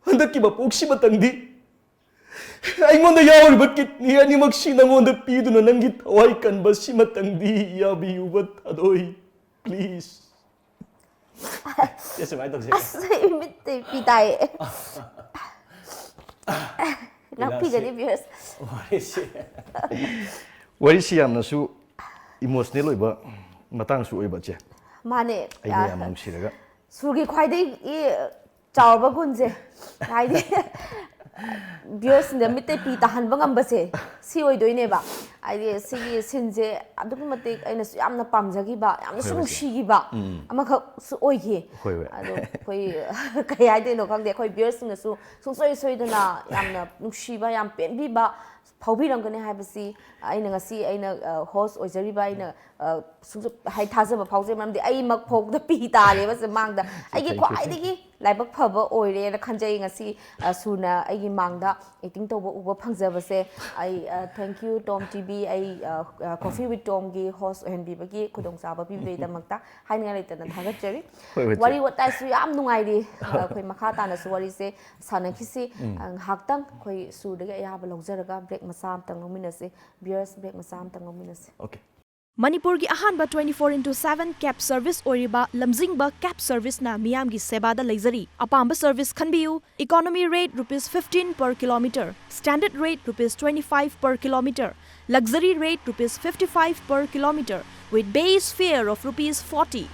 ꯍꯟꯗꯛꯀꯤ ꯃꯄꯣꯛꯁꯤꯃꯇꯪꯗꯤ ꯑꯩꯉꯣꯟꯗ ꯌꯥꯎꯔꯤꯕ ꯀꯤꯠꯅꯤ ꯑꯅꯤꯃꯛꯁꯤ ꯅꯪꯉꯣꯟꯗ ꯄꯤꯗꯨꯅ ꯅꯪꯒꯤ ꯊꯋꯥꯏ ꯀꯟꯕ ꯁꯤꯃꯇꯪꯗꯤ ꯌꯥꯕꯤꯌꯨꯕ, ꯊꯥꯗꯣꯏ, please꯫ ꯁꯦ, ꯁꯨꯃꯥꯏꯅ ꯇꯧꯁꯦ꯫ ꯑꯁ, ꯑꯩ ꯃꯤꯠꯇꯩ ꯄꯤ ꯇꯥꯏꯌꯦ꯫ ꯅꯣꯛꯄꯤꯒꯅꯤ, ꯚꯤꯌꯔꯁ꯫ ꯋꯥꯔꯤꯁꯦ, ꯋꯥꯔꯤꯁꯤ ꯌꯥꯝꯅꯁꯨ ꯏꯃꯣꯁꯅꯦꯜ ꯑꯣꯏꯕ ꯃꯇꯥꯡꯁꯨ ꯑꯣꯏꯕ, ꯆꯦ꯫ ꯃꯥꯅꯦ꯫ ꯑꯩꯅ ꯌꯥꯝ ꯅꯨꯡꯁꯤꯔꯒ꯫ ꯁꯨꯔꯒꯤ ꯈ꯭ꯋꯥꯏꯗꯒꯤ ꯆꯥꯎꯔꯕ ꯒꯨꯟꯁꯦ, ꯍꯥꯏꯗꯤ, ꯚꯤꯌꯔꯁꯤꯡꯗ ꯃꯤꯠꯇꯩ ꯄꯤ ꯇꯥꯍꯟꯕ ꯉꯝꯕꯁꯦ, ꯁꯤ ꯑꯣꯏꯗꯣꯏꯅꯦꯕ꯫ ꯍꯥꯏꯗꯤ, ꯁꯤꯒꯤ ꯁꯤꯟꯁꯦ ꯑꯗꯨꯛꯀꯤ ꯃꯇꯤꯛ ꯑꯩꯅꯁꯨ ꯌꯥꯝꯅ ꯄꯥꯝꯖꯈꯤꯕ, ꯌꯥꯝꯅꯁꯨ ꯍꯣꯏ, ꯍꯣꯏ, ꯆꯦ꯫ ꯅꯨꯡꯁꯤꯈꯤꯕ ꯎꯝ, ꯎꯝ꯫ ꯑꯃꯈꯛꯁꯨ ꯑꯣꯏꯈꯤ꯫ ꯍꯣꯏ, ꯍꯣꯏ꯫ ꯑꯗꯣ ꯑꯩꯈꯣꯏ, ꯀꯩ ꯍꯥꯏꯗꯣꯏꯅꯣ ꯈꯪꯗꯦ, ꯑꯩꯈꯣꯏ ꯚꯤꯌꯔꯁꯤꯡꯅꯁꯨ ꯁꯨꯡꯁꯣꯏ ꯁꯣꯏꯗꯅ ꯌꯥꯝꯅ ꯅꯨꯡꯁꯤꯕ, ꯌꯥꯝ ꯄꯦꯟꯕꯤꯕ ꯐꯥꯎꯕꯤꯔꯝꯒꯅꯤ ꯍꯥꯏꯕꯁꯤ ꯑꯩꯅ ꯉꯁꯤ ꯑꯩꯅ, ꯑ, ꯍꯣꯁ ꯑꯣꯏꯖꯔꯤꯕ ꯑꯩꯅ, ꯑ, ꯁꯨꯡꯁꯣꯏ-, ꯍꯥꯏ-, ꯊꯥꯖꯕ ꯐꯥꯎꯖꯩ, ꯃꯔꯝꯗꯤ ꯑꯩꯃꯛ ꯐꯥꯎꯗ ꯄꯤ ꯇꯥꯔꯦꯕ ꯁꯦ ꯃꯥꯡꯗ꯫ ꯑꯩꯒꯤ thank you, thank you꯫ ꯈ꯭ꯋꯥꯏꯗꯒꯤ ꯂꯥꯏꯕꯛ ꯐꯕ ꯑꯣꯏꯔꯦꯅ ꯈꯟꯖꯩ ꯉꯁꯤ, ꯑ, ꯁꯨꯔꯅ ꯑꯩꯒꯤ ꯃꯥꯡꯗ ꯑꯦꯛꯇꯤꯡ ꯇꯧꯕ ꯎꯕ ꯐꯪꯖꯕꯁꯦ꯫ ꯑꯩ, ꯑ, thank you, Tom T V, ꯑꯩ, ꯑ, ꯑ, ꯀꯣꯐꯤ ꯋꯤꯠ ꯇꯣꯝꯒꯤ ꯍꯣꯁ ꯑꯣꯏꯍꯟꯕꯤꯕꯒꯤ ꯈꯨꯗꯣꯡꯆꯥꯕ ꯄꯤꯕꯤꯕꯒꯤꯗꯃꯛꯇ꯫ ꯍꯥꯏꯅꯤꯡꯉꯥꯏ ꯂꯩꯇꯅ ꯊꯥꯒꯠꯆꯔꯤ꯫ ꯍꯣꯏ, ꯍꯣꯏ, ꯆꯦ꯫ ꯋꯥꯔꯤ ꯋꯥꯇꯥꯏꯁꯨ ꯌꯥꯝ ꯅꯨꯡꯉꯥꯏꯔꯤ꯫ ꯑꯩꯈꯣꯏ ꯃꯈꯥ ꯇꯥꯅꯁꯨ ꯋꯥꯔꯤꯁꯦ ꯁꯥꯟꯅꯈꯤꯁꯤ꯫ ꯎꯝ꯫ ꯑ, ꯉꯥꯏꯍꯥꯛꯇꯪ ꯑꯩꯈꯣꯏ ꯁꯨꯔꯗꯒꯤ ꯑꯌꯥꯕ ꯂꯧꯖꯔꯒ ꯕ꯭ꯔꯦꯛ ꯃꯆꯥ ꯑꯝꯇꯪ ꯂꯧꯃꯤꯟꯅꯁꯤ꯫ ꯚꯤꯌꯔꯁ, ꯕ꯭ꯔꯦꯛ ꯃꯆꯥ ꯑꯝꯇꯪ ꯂꯧꯃꯤꯟꯅꯁꯤ꯫ Okay꯫ ꯃꯅꯤꯄꯨꯔꯒꯤ ꯑꯍꯥꯟꯕ twenty four into seven cab service ꯑꯣꯏꯔꯤꯕ ꯂꯝꯖꯤꯡꯕ cab serviceꯅ ꯃꯤꯌꯥꯝꯒꯤ ꯁꯦꯕꯥꯗ ꯂꯩꯖꯔꯤ꯫ ꯑꯄꯥꯝꯕ service ꯈꯟꯕꯤꯌꯨ꯫ Economy rate rupees fifteen per kilometer, standard rate rupees twenty five per kilometer, luxury rate rupees fifty five per kilometer with base fare of rupees forty꯫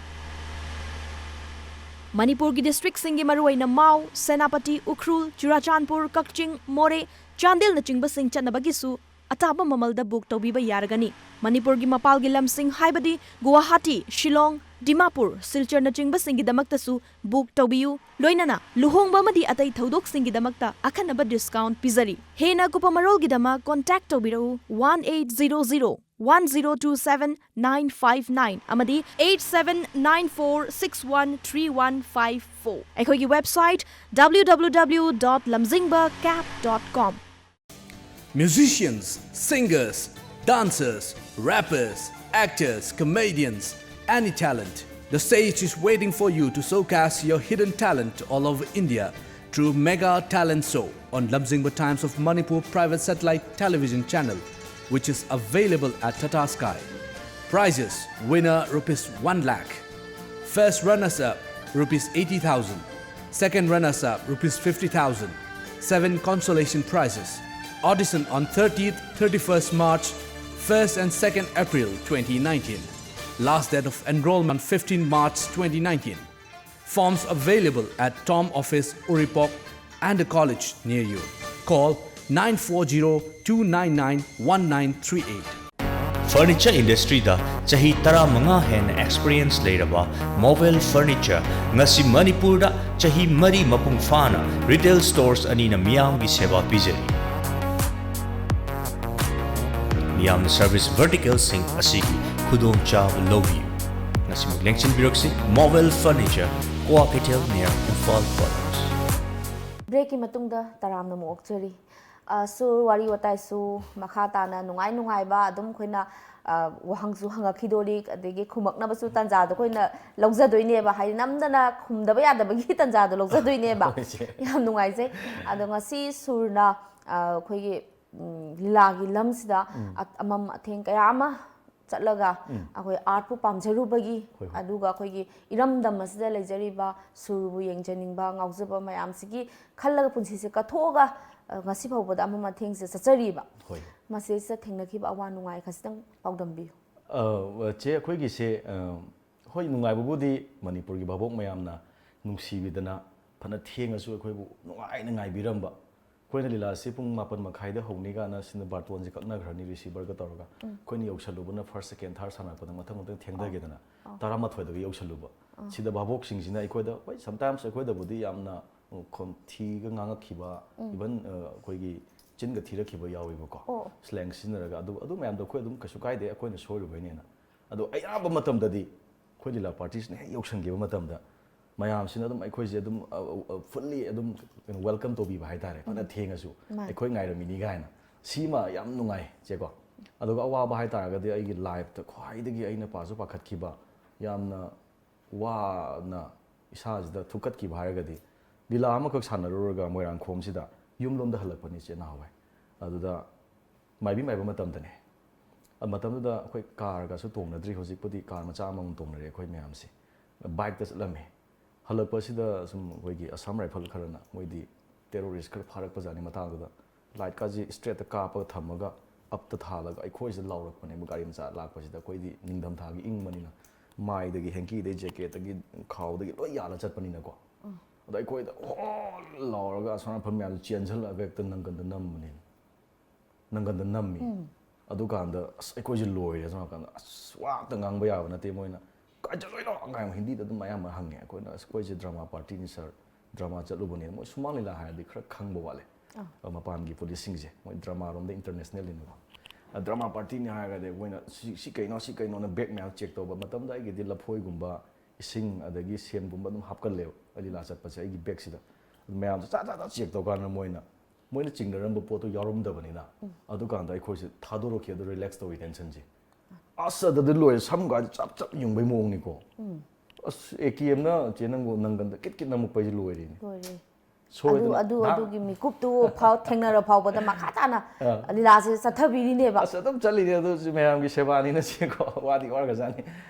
ꯃꯅꯤꯄꯨꯔꯒꯤ districtꯁꯤꯡꯒꯤ ꯃꯔꯨꯑꯣꯏꯅ ꯃꯥꯎ, ꯁꯦꯅꯥꯄꯇꯤ, ꯎꯈ꯭ꯔꯨꯜ, ꯆꯨꯔꯥꯆꯥꯟꯄꯨꯔ, ꯀꯛꯆꯤꯡ, ꯃꯣꯔꯦ, ꯆꯥꯟꯗꯦꯜꯅꯆꯤꯡꯕꯁꯤꯡ ꯆꯠꯅꯕꯒꯤꯁꯨ ꯑꯇꯥꯕ ꯃꯃꯜꯗ book ꯇꯧꯕꯤꯕ ꯌꯥꯔꯒꯅꯤ꯫ ꯃꯅꯤꯄꯨꯔꯒꯤ ꯃꯄꯥꯜꯒꯤ ꯂꯝꯁꯤꯡ ꯍꯥꯏꯕꯗꯤ ꯒꯨꯋꯥꯍꯥꯇꯤ, ꯁꯤꯂꯣꯡ, ꯗꯤꯃꯥꯄꯨꯔ, ꯁꯤꯜꯆꯔꯅꯆꯤꯡꯕꯁꯤꯡꯒꯤꯗꯃꯛꯇꯁꯨ ꯕꯨꯛ ꯇꯧꯕꯤꯌꯨ꯫ ꯂꯣꯏꯅꯅ ꯂꯨꯍꯣꯡꯕ ꯑꯃꯗꯤ ꯑꯇꯩ ꯊꯧꯗꯣꯛꯁꯤꯡꯒꯤꯗꯃꯛꯇ ꯑꯈꯟꯅꯕ ꯗꯤꯁꯀꯥꯎꯟꯠ ꯄꯤꯖꯔꯤ꯫ ꯍꯦꯟꯅ ꯑꯀꯨꯞꯄ ꯃꯔꯣꯜꯒꯤꯗꯃꯛ ꯀꯣꯟꯇꯦꯛ ꯇꯧꯕꯤꯔꯛꯎ, one eight zero zero one zero two seven nine five nine ꯑꯃꯗꯤ eight seven nine four six one three one five four꯫ ꯑꯩꯈꯣꯏꯒꯤ website, W W W dot lamzingba cab dot com. Musicians, singers, dancers, rappers, actors, comedians, any talent. The stage is waiting for you to showcase your hidden talent all over India through Mega Talent Show on Lamzingba Times of Manipur private satellite television channel, which is available at Tata Sky. Prizes: winner rupees one lakh, first runners up rupees eighty thousand, second runners up rupees fifty thousand, seven consolation prizes. Audition on thirtieth, thirty-first March, first and second April twenty nineteen. Last date of enrollment fifteen March twenty nineteen. Forms available at Tom Office, Uripok, and the college near you. Call nine four zero two nine nine one nine three eight. Furniture industryꯗ ꯆꯍꯤ ꯇꯔꯥꯃꯉꯥ ꯍꯦꯟꯅ experience ꯂꯩꯔꯕ Movel Furniture ꯉꯁꯤ ꯃꯅꯤꯄꯨꯔꯗ ꯆꯍꯤ ꯃꯔꯤ ꯃꯄꯨꯡ ꯐꯥꯅ retail stores ꯑꯅꯤꯅ ꯃꯤꯌꯥꯝꯒꯤ ꯁꯦꯕꯥ ꯄꯤꯖꯔꯤ꯫ ꯃꯤꯌꯥꯝꯅ service verticalꯁꯤꯡ ꯑꯁꯤꯒꯤ ꯈꯨꯗꯣꯡꯆꯥꯕ ꯂꯧꯕꯤꯌꯨ꯫ ꯉꯁꯤꯃꯛ ꯂꯦꯡꯁꯤꯟꯕꯤꯔꯛꯁꯤ꯫ Movel Furniture, Kua Keitel near Imphal College꯫ ꯕ꯭ꯔꯦꯛꯀꯤ ꯃꯇꯨꯡꯗ ꯇꯔꯥꯝꯅ ꯑꯃꯨꯛ ꯑꯣꯛꯆꯔꯤ꯫ ꯑ, ꯁꯨꯔ ꯋꯥꯔꯤ ꯋꯥꯇꯥꯏꯁꯨ ꯃꯈꯥ ꯇꯥꯅ ꯅꯨꯡꯉꯥꯏ ꯅꯨꯡꯉꯥꯏꯕ ꯑꯗꯨꯝ ꯑꯩꯈꯣꯏꯅ, ꯑ, ꯋꯥꯍꯪꯁꯨ ꯍꯪꯉꯛꯈꯤꯗꯣꯔꯤ, ꯑꯗꯒꯤ ꯈꯨꯝꯃꯛꯅꯕꯁꯨ ꯇꯥꯟꯖꯥꯗꯣ ꯑꯩꯈꯣꯏꯅ ꯂꯧꯖꯗꯣꯏꯅꯦꯕ, ꯍꯥꯏꯗꯤ ꯅꯝꯗꯅ ꯈꯨꯝꯗꯕ ꯌꯥꯗꯕꯒꯤ ꯇꯥꯟꯖꯥꯗꯣ ꯂꯧꯖꯗꯣꯏꯅꯦꯕ꯫ ꯌꯥꯝ ꯅꯨꯡꯉꯥꯏꯖꯩ꯫ ꯑꯗꯣ ꯉꯁꯤ ꯁꯨꯔꯅ, ꯑ, ꯑꯩꯈꯣꯏꯒꯤ, ꯎꯝ, ꯂꯤꯂꯥꯒꯤ ꯂꯝꯁꯤꯗ ꯑ-, ꯑꯃꯝ ꯑꯊꯦꯡ ꯀꯌꯥ ꯑꯃ ꯆꯠꯂꯒ ꯑꯩꯈꯣꯏ ꯑꯥꯔꯠꯄꯨ ꯄꯥꯝꯖꯔꯨꯕꯒꯤ, ꯍꯣꯏ, ꯍꯣꯏ꯫ ꯑꯗꯨꯒ ꯑꯩꯈꯣꯏꯒꯤ ꯏꯔꯝꯗꯝ ꯑꯁꯤꯗ ꯂꯩꯖꯔꯤꯕ ꯁꯨꯔꯕꯨ ꯌꯦꯡꯖꯅꯤꯡꯕ, ꯉꯥꯎꯖꯕ ꯃꯌꯥꯝꯁꯤꯒꯤ ꯈꯜꯂꯒ ꯄꯨꯟꯁꯤꯁꯦ ꯀꯠꯊꯣꯛꯑꯒ, ꯑ, ꯉꯁꯤ ꯐꯥꯎꯕꯗ ꯑꯃꯝ ꯑꯊꯦꯡꯁꯦ ꯆꯠꯆꯔꯤꯕ꯫ ꯍꯣꯏ꯫ ꯃꯁꯤꯗꯩꯁꯤꯗ ꯊꯦꯡꯅꯈꯤꯕ ꯑꯋꯥ ꯅꯨꯡꯉꯥꯏ ꯈꯖꯤꯛꯇꯪ ꯄꯥꯎꯗꯝꯕꯤꯌꯨ꯫ ꯑ, ꯆꯦ, ꯑꯩꯈꯣꯏꯒꯤꯁꯦ, ꯑ, ꯍꯣꯏ, ꯅꯨꯡꯉꯥꯏꯕꯕꯨꯗꯤ ꯃꯅꯤꯄꯨꯔꯒꯤ ꯚꯥꯕꯣꯛ ꯃꯌꯥꯝꯅ ꯅꯨꯡꯁꯤꯕꯤꯗꯅ ꯐꯅ ꯊꯦꯡꯉꯁꯨ ꯑꯩꯈꯣꯏꯕꯨ ꯅꯨꯡꯉꯥꯏꯅ ꯉꯥꯏꯕꯤꯔꯝꯕ, ꯑꯩꯈꯣꯏꯅ ꯂꯤꯂꯥꯁꯤ ꯄꯨꯡ ꯃꯥꯄꯟ ꯃꯈꯥꯏꯗ ꯍꯧꯅꯤ ꯀꯥꯏꯅ ꯁꯤꯅ ꯕꯥꯔꯇꯣꯟꯁꯦ ꯀꯛꯅꯈ꯭ꯔꯅꯤ ꯔꯤꯁꯤꯚꯔꯒ ꯇꯧꯔꯒ꯫ ꯑꯩꯈꯣꯏꯅ ꯌꯧꯁꯜꯂꯨꯕꯅ ꯐꯥꯔꯁ, ꯁꯦꯀꯦꯟ, ꯊꯥꯔꯠ ꯁꯥꯟꯅꯔꯛꯄꯗ ꯃꯊꯪ ꯃꯊꯪ ꯊꯦꯡꯊꯒꯦꯗꯅ ꯇꯔꯥꯃꯥꯊꯣꯏꯗꯒꯤ ꯌꯧꯁꯜꯂꯨꯕ꯫ ꯁꯤꯗ ꯚꯥꯕꯣꯛꯁꯤꯡꯁꯤꯅ ꯑꯩꯈꯣꯏꯗ, ꯍꯣꯏ, ꯁꯝꯇꯥꯏꯝꯁ ꯑꯩꯈꯣꯏꯗꯕꯨꯗꯤ ꯌꯥꯝꯅ ꯈꯣꯟꯊꯤꯒ ꯉꯥꯡꯉꯛꯈꯤꯕ, ꯏꯚꯟ ꯑꯩꯈꯣꯏꯒꯤ ꯆꯤꯟꯒ ꯊꯤꯔꯛꯈꯤꯕ ꯌꯥꯎꯋꯦꯕꯀꯣ꯫ ꯁ꯭ꯂꯦꯡ ꯁꯤꯖꯤꯟꯅꯔꯒ꯫ ꯑꯗꯨ, ꯑꯗꯨ ꯃꯌꯥꯝꯗꯣ ꯑꯩꯈꯣꯏ ꯑꯗꯨꯝ ꯀꯩꯁꯨ ꯀꯥꯏꯗꯦ, ꯑꯩꯈꯣꯏꯅ ꯁꯣꯏꯔꯨꯕꯩꯅꯦꯅ꯫ ꯑꯗꯣ ꯑꯌꯥꯝꯕ ꯃꯇꯝꯗꯗꯤ ꯑꯩꯈꯣꯏ ꯂꯤꯂꯥ ꯄꯥꯔꯇꯤꯁꯤꯅ ꯍꯦꯛ ꯌꯧꯁꯟꯈꯤꯕ ꯃꯇꯝꯗ ꯃꯌꯥꯝꯁꯤꯅ ꯑꯗꯨꯝ ꯑꯩꯈꯣꯏꯁꯦ ꯑꯗꯨꯝ ꯐꯨꯜꯂꯤ ꯑꯗꯨꯝ ꯀꯩꯅꯣ ꯋꯦꯜꯀꯝ ꯇꯧꯕꯤꯕ ꯍꯥꯏꯇꯥꯔꯦ, ꯐꯅ ꯊꯦꯡꯉꯁꯨ꯫ ꯑꯩꯈꯣꯏ ꯉꯥꯏꯔꯝꯃꯤꯅꯤ ꯀꯥꯏꯅ꯫ ꯁꯤꯃ ꯌꯥꯝ ꯅꯨꯡꯉꯥꯏ, ꯆꯦꯀꯣ꯫ ꯑꯗꯨꯒ ꯑꯋꯥꯕ ꯍꯥꯏꯇꯥꯔꯒꯗꯤ ꯑꯩꯒꯤ ꯂꯥꯏꯐꯇ ꯈ꯭ꯋꯥꯏꯗꯒꯤ ꯑꯩꯅ ꯄꯥꯁꯨ ꯄꯥꯈꯠꯈꯤꯕ, ꯌꯥꯝꯅ ꯋꯥꯅ ꯏꯁꯥꯁꯤꯗ ꯊꯨꯛꯀꯠꯈꯤꯕ ꯍꯥꯏꯔꯒꯗꯤ, ꯂꯤꯂꯥ ꯑꯃꯈꯛ ꯁꯥꯟꯅꯔꯨꯔꯒ ꯃꯣꯏꯔꯥꯡꯈꯣꯝꯁꯤꯗ ꯌꯨꯝꯂꯣꯝꯗ ꯍꯜꯂꯛꯄꯅꯤ ꯏꯆꯦ ꯅꯍꯥꯟꯋꯥꯏ꯫ ꯑꯗꯨꯗ ꯃꯥꯏꯕꯤ ꯃꯥꯏꯕ ꯃꯇꯝꯗꯅꯦ꯫ ꯑ, ꯃꯇꯝꯗꯨꯗ ꯑꯩꯈꯣꯏ ꯀꯥꯔꯒꯁꯨ ꯇꯣꯡꯅꯗ꯭ꯔꯤ, ꯍꯧꯖꯤꯛꯄꯨꯗꯤ ꯀꯥꯔ ꯃꯆꯥ ꯑꯃꯃꯝ ꯇꯣꯡꯅꯔꯦ ꯑꯩꯈꯣꯏ ꯃꯌꯥꯝꯁꯦ꯫ ꯕꯥꯏꯛꯇ ꯆꯠꯂꯝꯃꯦ꯫ ꯍꯜꯂꯛꯄꯁꯤꯗ ꯁꯨꯝ ꯑꯩꯈꯣꯏꯒꯤ ꯑꯁꯥꯝ ꯔꯥꯏꯐꯜ ꯈꯔꯅ, ꯃꯣꯏꯗꯤ ꯇꯦꯔꯣꯔꯤꯁ ꯈꯔ ꯐꯥꯔꯛꯄꯖꯥꯠꯅꯤ ꯃꯇꯥꯡꯗꯨꯗ, ꯂꯥꯏꯠꯀꯥꯁꯦ ꯏꯁꯇ꯭ꯔꯦꯠꯇ ꯀꯥꯞꯄꯒ ꯊꯝꯃꯒ ꯑꯞꯇ ꯊꯥꯜꯂꯒ ꯑꯩꯈꯣꯏꯁꯤꯗ ꯂꯥꯎꯔꯛꯄꯅꯦꯕ꯫ ꯒꯥꯔꯤ ꯃꯆꯥ ꯂꯥꯛꯄꯁꯤꯗ ꯑꯩꯈꯣꯏꯗꯤ ꯅꯤꯡꯊꯝꯊꯥꯒꯤ ꯏꯪꯕꯅꯤꯅ ꯃꯥꯏꯗꯒꯤ, ꯍꯦꯡꯀꯤꯗꯒꯤ, ꯖꯦꯀꯦꯠꯇꯒꯤ, ꯈꯥꯎꯗꯒꯤ ꯂꯣꯏ ꯌꯥꯜꯂ ꯆꯠꯄꯅꯤꯅꯀꯣ꯫ ꯑꯗꯣ ꯑꯩꯈꯣꯏꯗ ꯍꯣ ꯂꯥꯎꯔꯒ ꯑꯁꯣꯝ ꯅꯥꯀꯟ ꯃꯌꯥꯝꯗꯣ ꯆꯦꯟꯁꯤꯜꯂꯛꯑꯒ ꯍꯦꯛꯇ ꯅꯪꯒꯟꯗ ꯅꯝꯕꯅꯦ꯫ ꯅꯪꯒꯟꯗ ꯅꯝꯃꯤ꯫ ꯑꯗꯨꯀꯥꯟꯗ ꯑꯁ ꯑꯩꯈꯣꯏꯁꯦ ꯂꯣꯏꯔꯦ꯫ ꯑꯁꯣꯝ ꯅꯥꯀꯟꯗ ꯑꯁ ꯋꯥ ꯑꯝꯇ ꯉꯥꯡꯕ ꯌꯥꯕ ꯅꯠꯇꯦ꯫ ꯃꯣꯏꯅ "ꯀꯥꯏ ꯆꯠꯂꯨꯏꯅꯣ?" ꯀꯥꯏꯅ ꯍꯤꯟꯗꯤꯗ ꯑꯗꯨꯝ ꯑꯌꯥꯝꯕ ꯍꯪꯉꯦ꯫ ꯑꯩꯈꯣꯏꯅ "ꯑꯁ ꯑꯩꯈꯣꯏꯁꯦ ꯗ꯭ꯔꯃꯥ ꯄꯥꯔꯇꯤꯅꯤ ꯁꯥꯔ, ꯗ꯭ꯔꯃꯥ ꯆꯠꯂꯨꯕꯅꯦ"꯫ ꯃꯣꯏ ꯁꯨꯃꯥꯡ ꯂꯤꯂꯥ ꯍꯥꯏꯔꯗꯤ ꯈꯔ ꯈꯪꯕ ꯋꯥꯠꯂꯦ꯫ ꯑ, ꯃꯄꯥꯟꯒꯤ ꯄꯨꯂꯤꯁꯁꯤꯡꯁꯦ, ꯃꯣꯏ ꯗ꯭ꯔꯃꯥ ꯔꯣꯝꯗ ꯏꯟꯇꯔꯅꯦꯁꯅꯦꯜꯅꯤꯅꯀꯣ꯫ ꯑ, ꯗ꯭ꯔꯃꯥ ꯄꯥꯔꯇꯤꯅꯤ ꯍꯥꯏꯔꯒꯗꯤ ꯃꯣꯏꯅ "ꯁꯤ, ꯁꯤ ꯀꯩꯅꯣ, ꯁꯤ ꯀꯩꯅꯣꯅ" ꯕꯦꯛ ꯃꯌꯥꯝ ꯆꯦꯛ ꯇꯧꯕ꯫ ꯃꯇꯝꯗ ꯑꯩꯒꯤꯗꯤ ꯂꯐꯣꯏꯒꯨꯝꯕ, ꯏꯁꯤꯡ, ꯑꯗꯒꯤ ꯁꯦꯝꯒꯨꯝꯕ ꯑꯗꯨꯝ ꯍꯥꯞꯀꯜꯂꯦꯕ ꯑꯩ ꯂꯤꯂꯥ ꯆꯠꯄꯁꯦ꯫ ꯑꯩꯒꯤ ꯕꯦꯛꯁꯤꯗ ꯃꯌꯥꯝꯁꯦ ꯆꯥ ꯆꯥ ꯆꯥ ꯆꯦꯛ ꯇꯧꯀꯥꯟꯗ ꯃꯣꯏꯅ, ꯃꯣꯏꯅ ꯆꯤꯡꯅꯔꯝꯕ ꯄꯣꯠꯇꯣ ꯌꯥꯎꯔꯝꯗꯕꯅꯤꯅ, ꯑꯗꯨꯀꯥꯟꯗ ꯑꯩꯈꯣꯏꯁꯦ ꯊꯥꯗꯣꯔꯛꯈꯤ꯫ ꯑꯗꯨ ꯔꯤꯂꯦꯛꯁ ꯇꯧꯋꯤ ꯇꯦꯟꯁꯟꯁꯦ꯫ ꯑꯁ ꯑꯗꯨꯗꯤ ꯂꯣꯏꯔꯦ, ꯁꯝꯒꯥꯁꯦ ꯆꯞ ꯆꯞ ꯌꯨꯡꯕꯩ ꯃꯑꯣꯡꯅꯤꯀꯣ꯫ ꯑꯁ ꯑꯦ ꯀꯦ ꯑꯦꯝꯅ ꯆꯦ ꯅꯪꯕꯨ ꯅꯪꯒꯟꯗ ꯀꯤꯠ ꯀꯤꯠ ꯅꯝꯃꯛꯄꯩꯁꯦ ꯂꯣꯏꯔꯦꯅꯦ꯫ ꯂꯣꯏꯔꯦ꯫ ꯑꯗꯨ, ꯁꯣꯏꯗꯅ ꯑꯗꯨ, ꯅꯍꯥꯟ ꯑꯗꯨꯒꯤ ꯃꯤꯀꯨꯞꯇꯨ ꯐꯥꯎ ꯊꯦꯡꯅꯔ ꯐꯥꯎꯕꯗ ꯃꯈꯥ ꯇꯥꯅ ꯑꯥ꯫ ꯂꯤꯂꯥꯁꯦ ꯆꯠꯊꯕꯤꯔꯤꯅꯦꯕ꯫ ꯑꯁ ꯑꯗꯨꯝ ꯆꯠꯂꯤꯅꯦ꯫ ꯑꯗꯨ ꯁꯤ ꯃꯌꯥꯝꯒꯤ ꯁꯦꯕꯥꯅꯤꯅ ꯁꯤꯀꯣ꯫ ꯋꯥꯗꯤ ꯋꯥꯔꯒꯖꯥꯠꯅꯤ꯫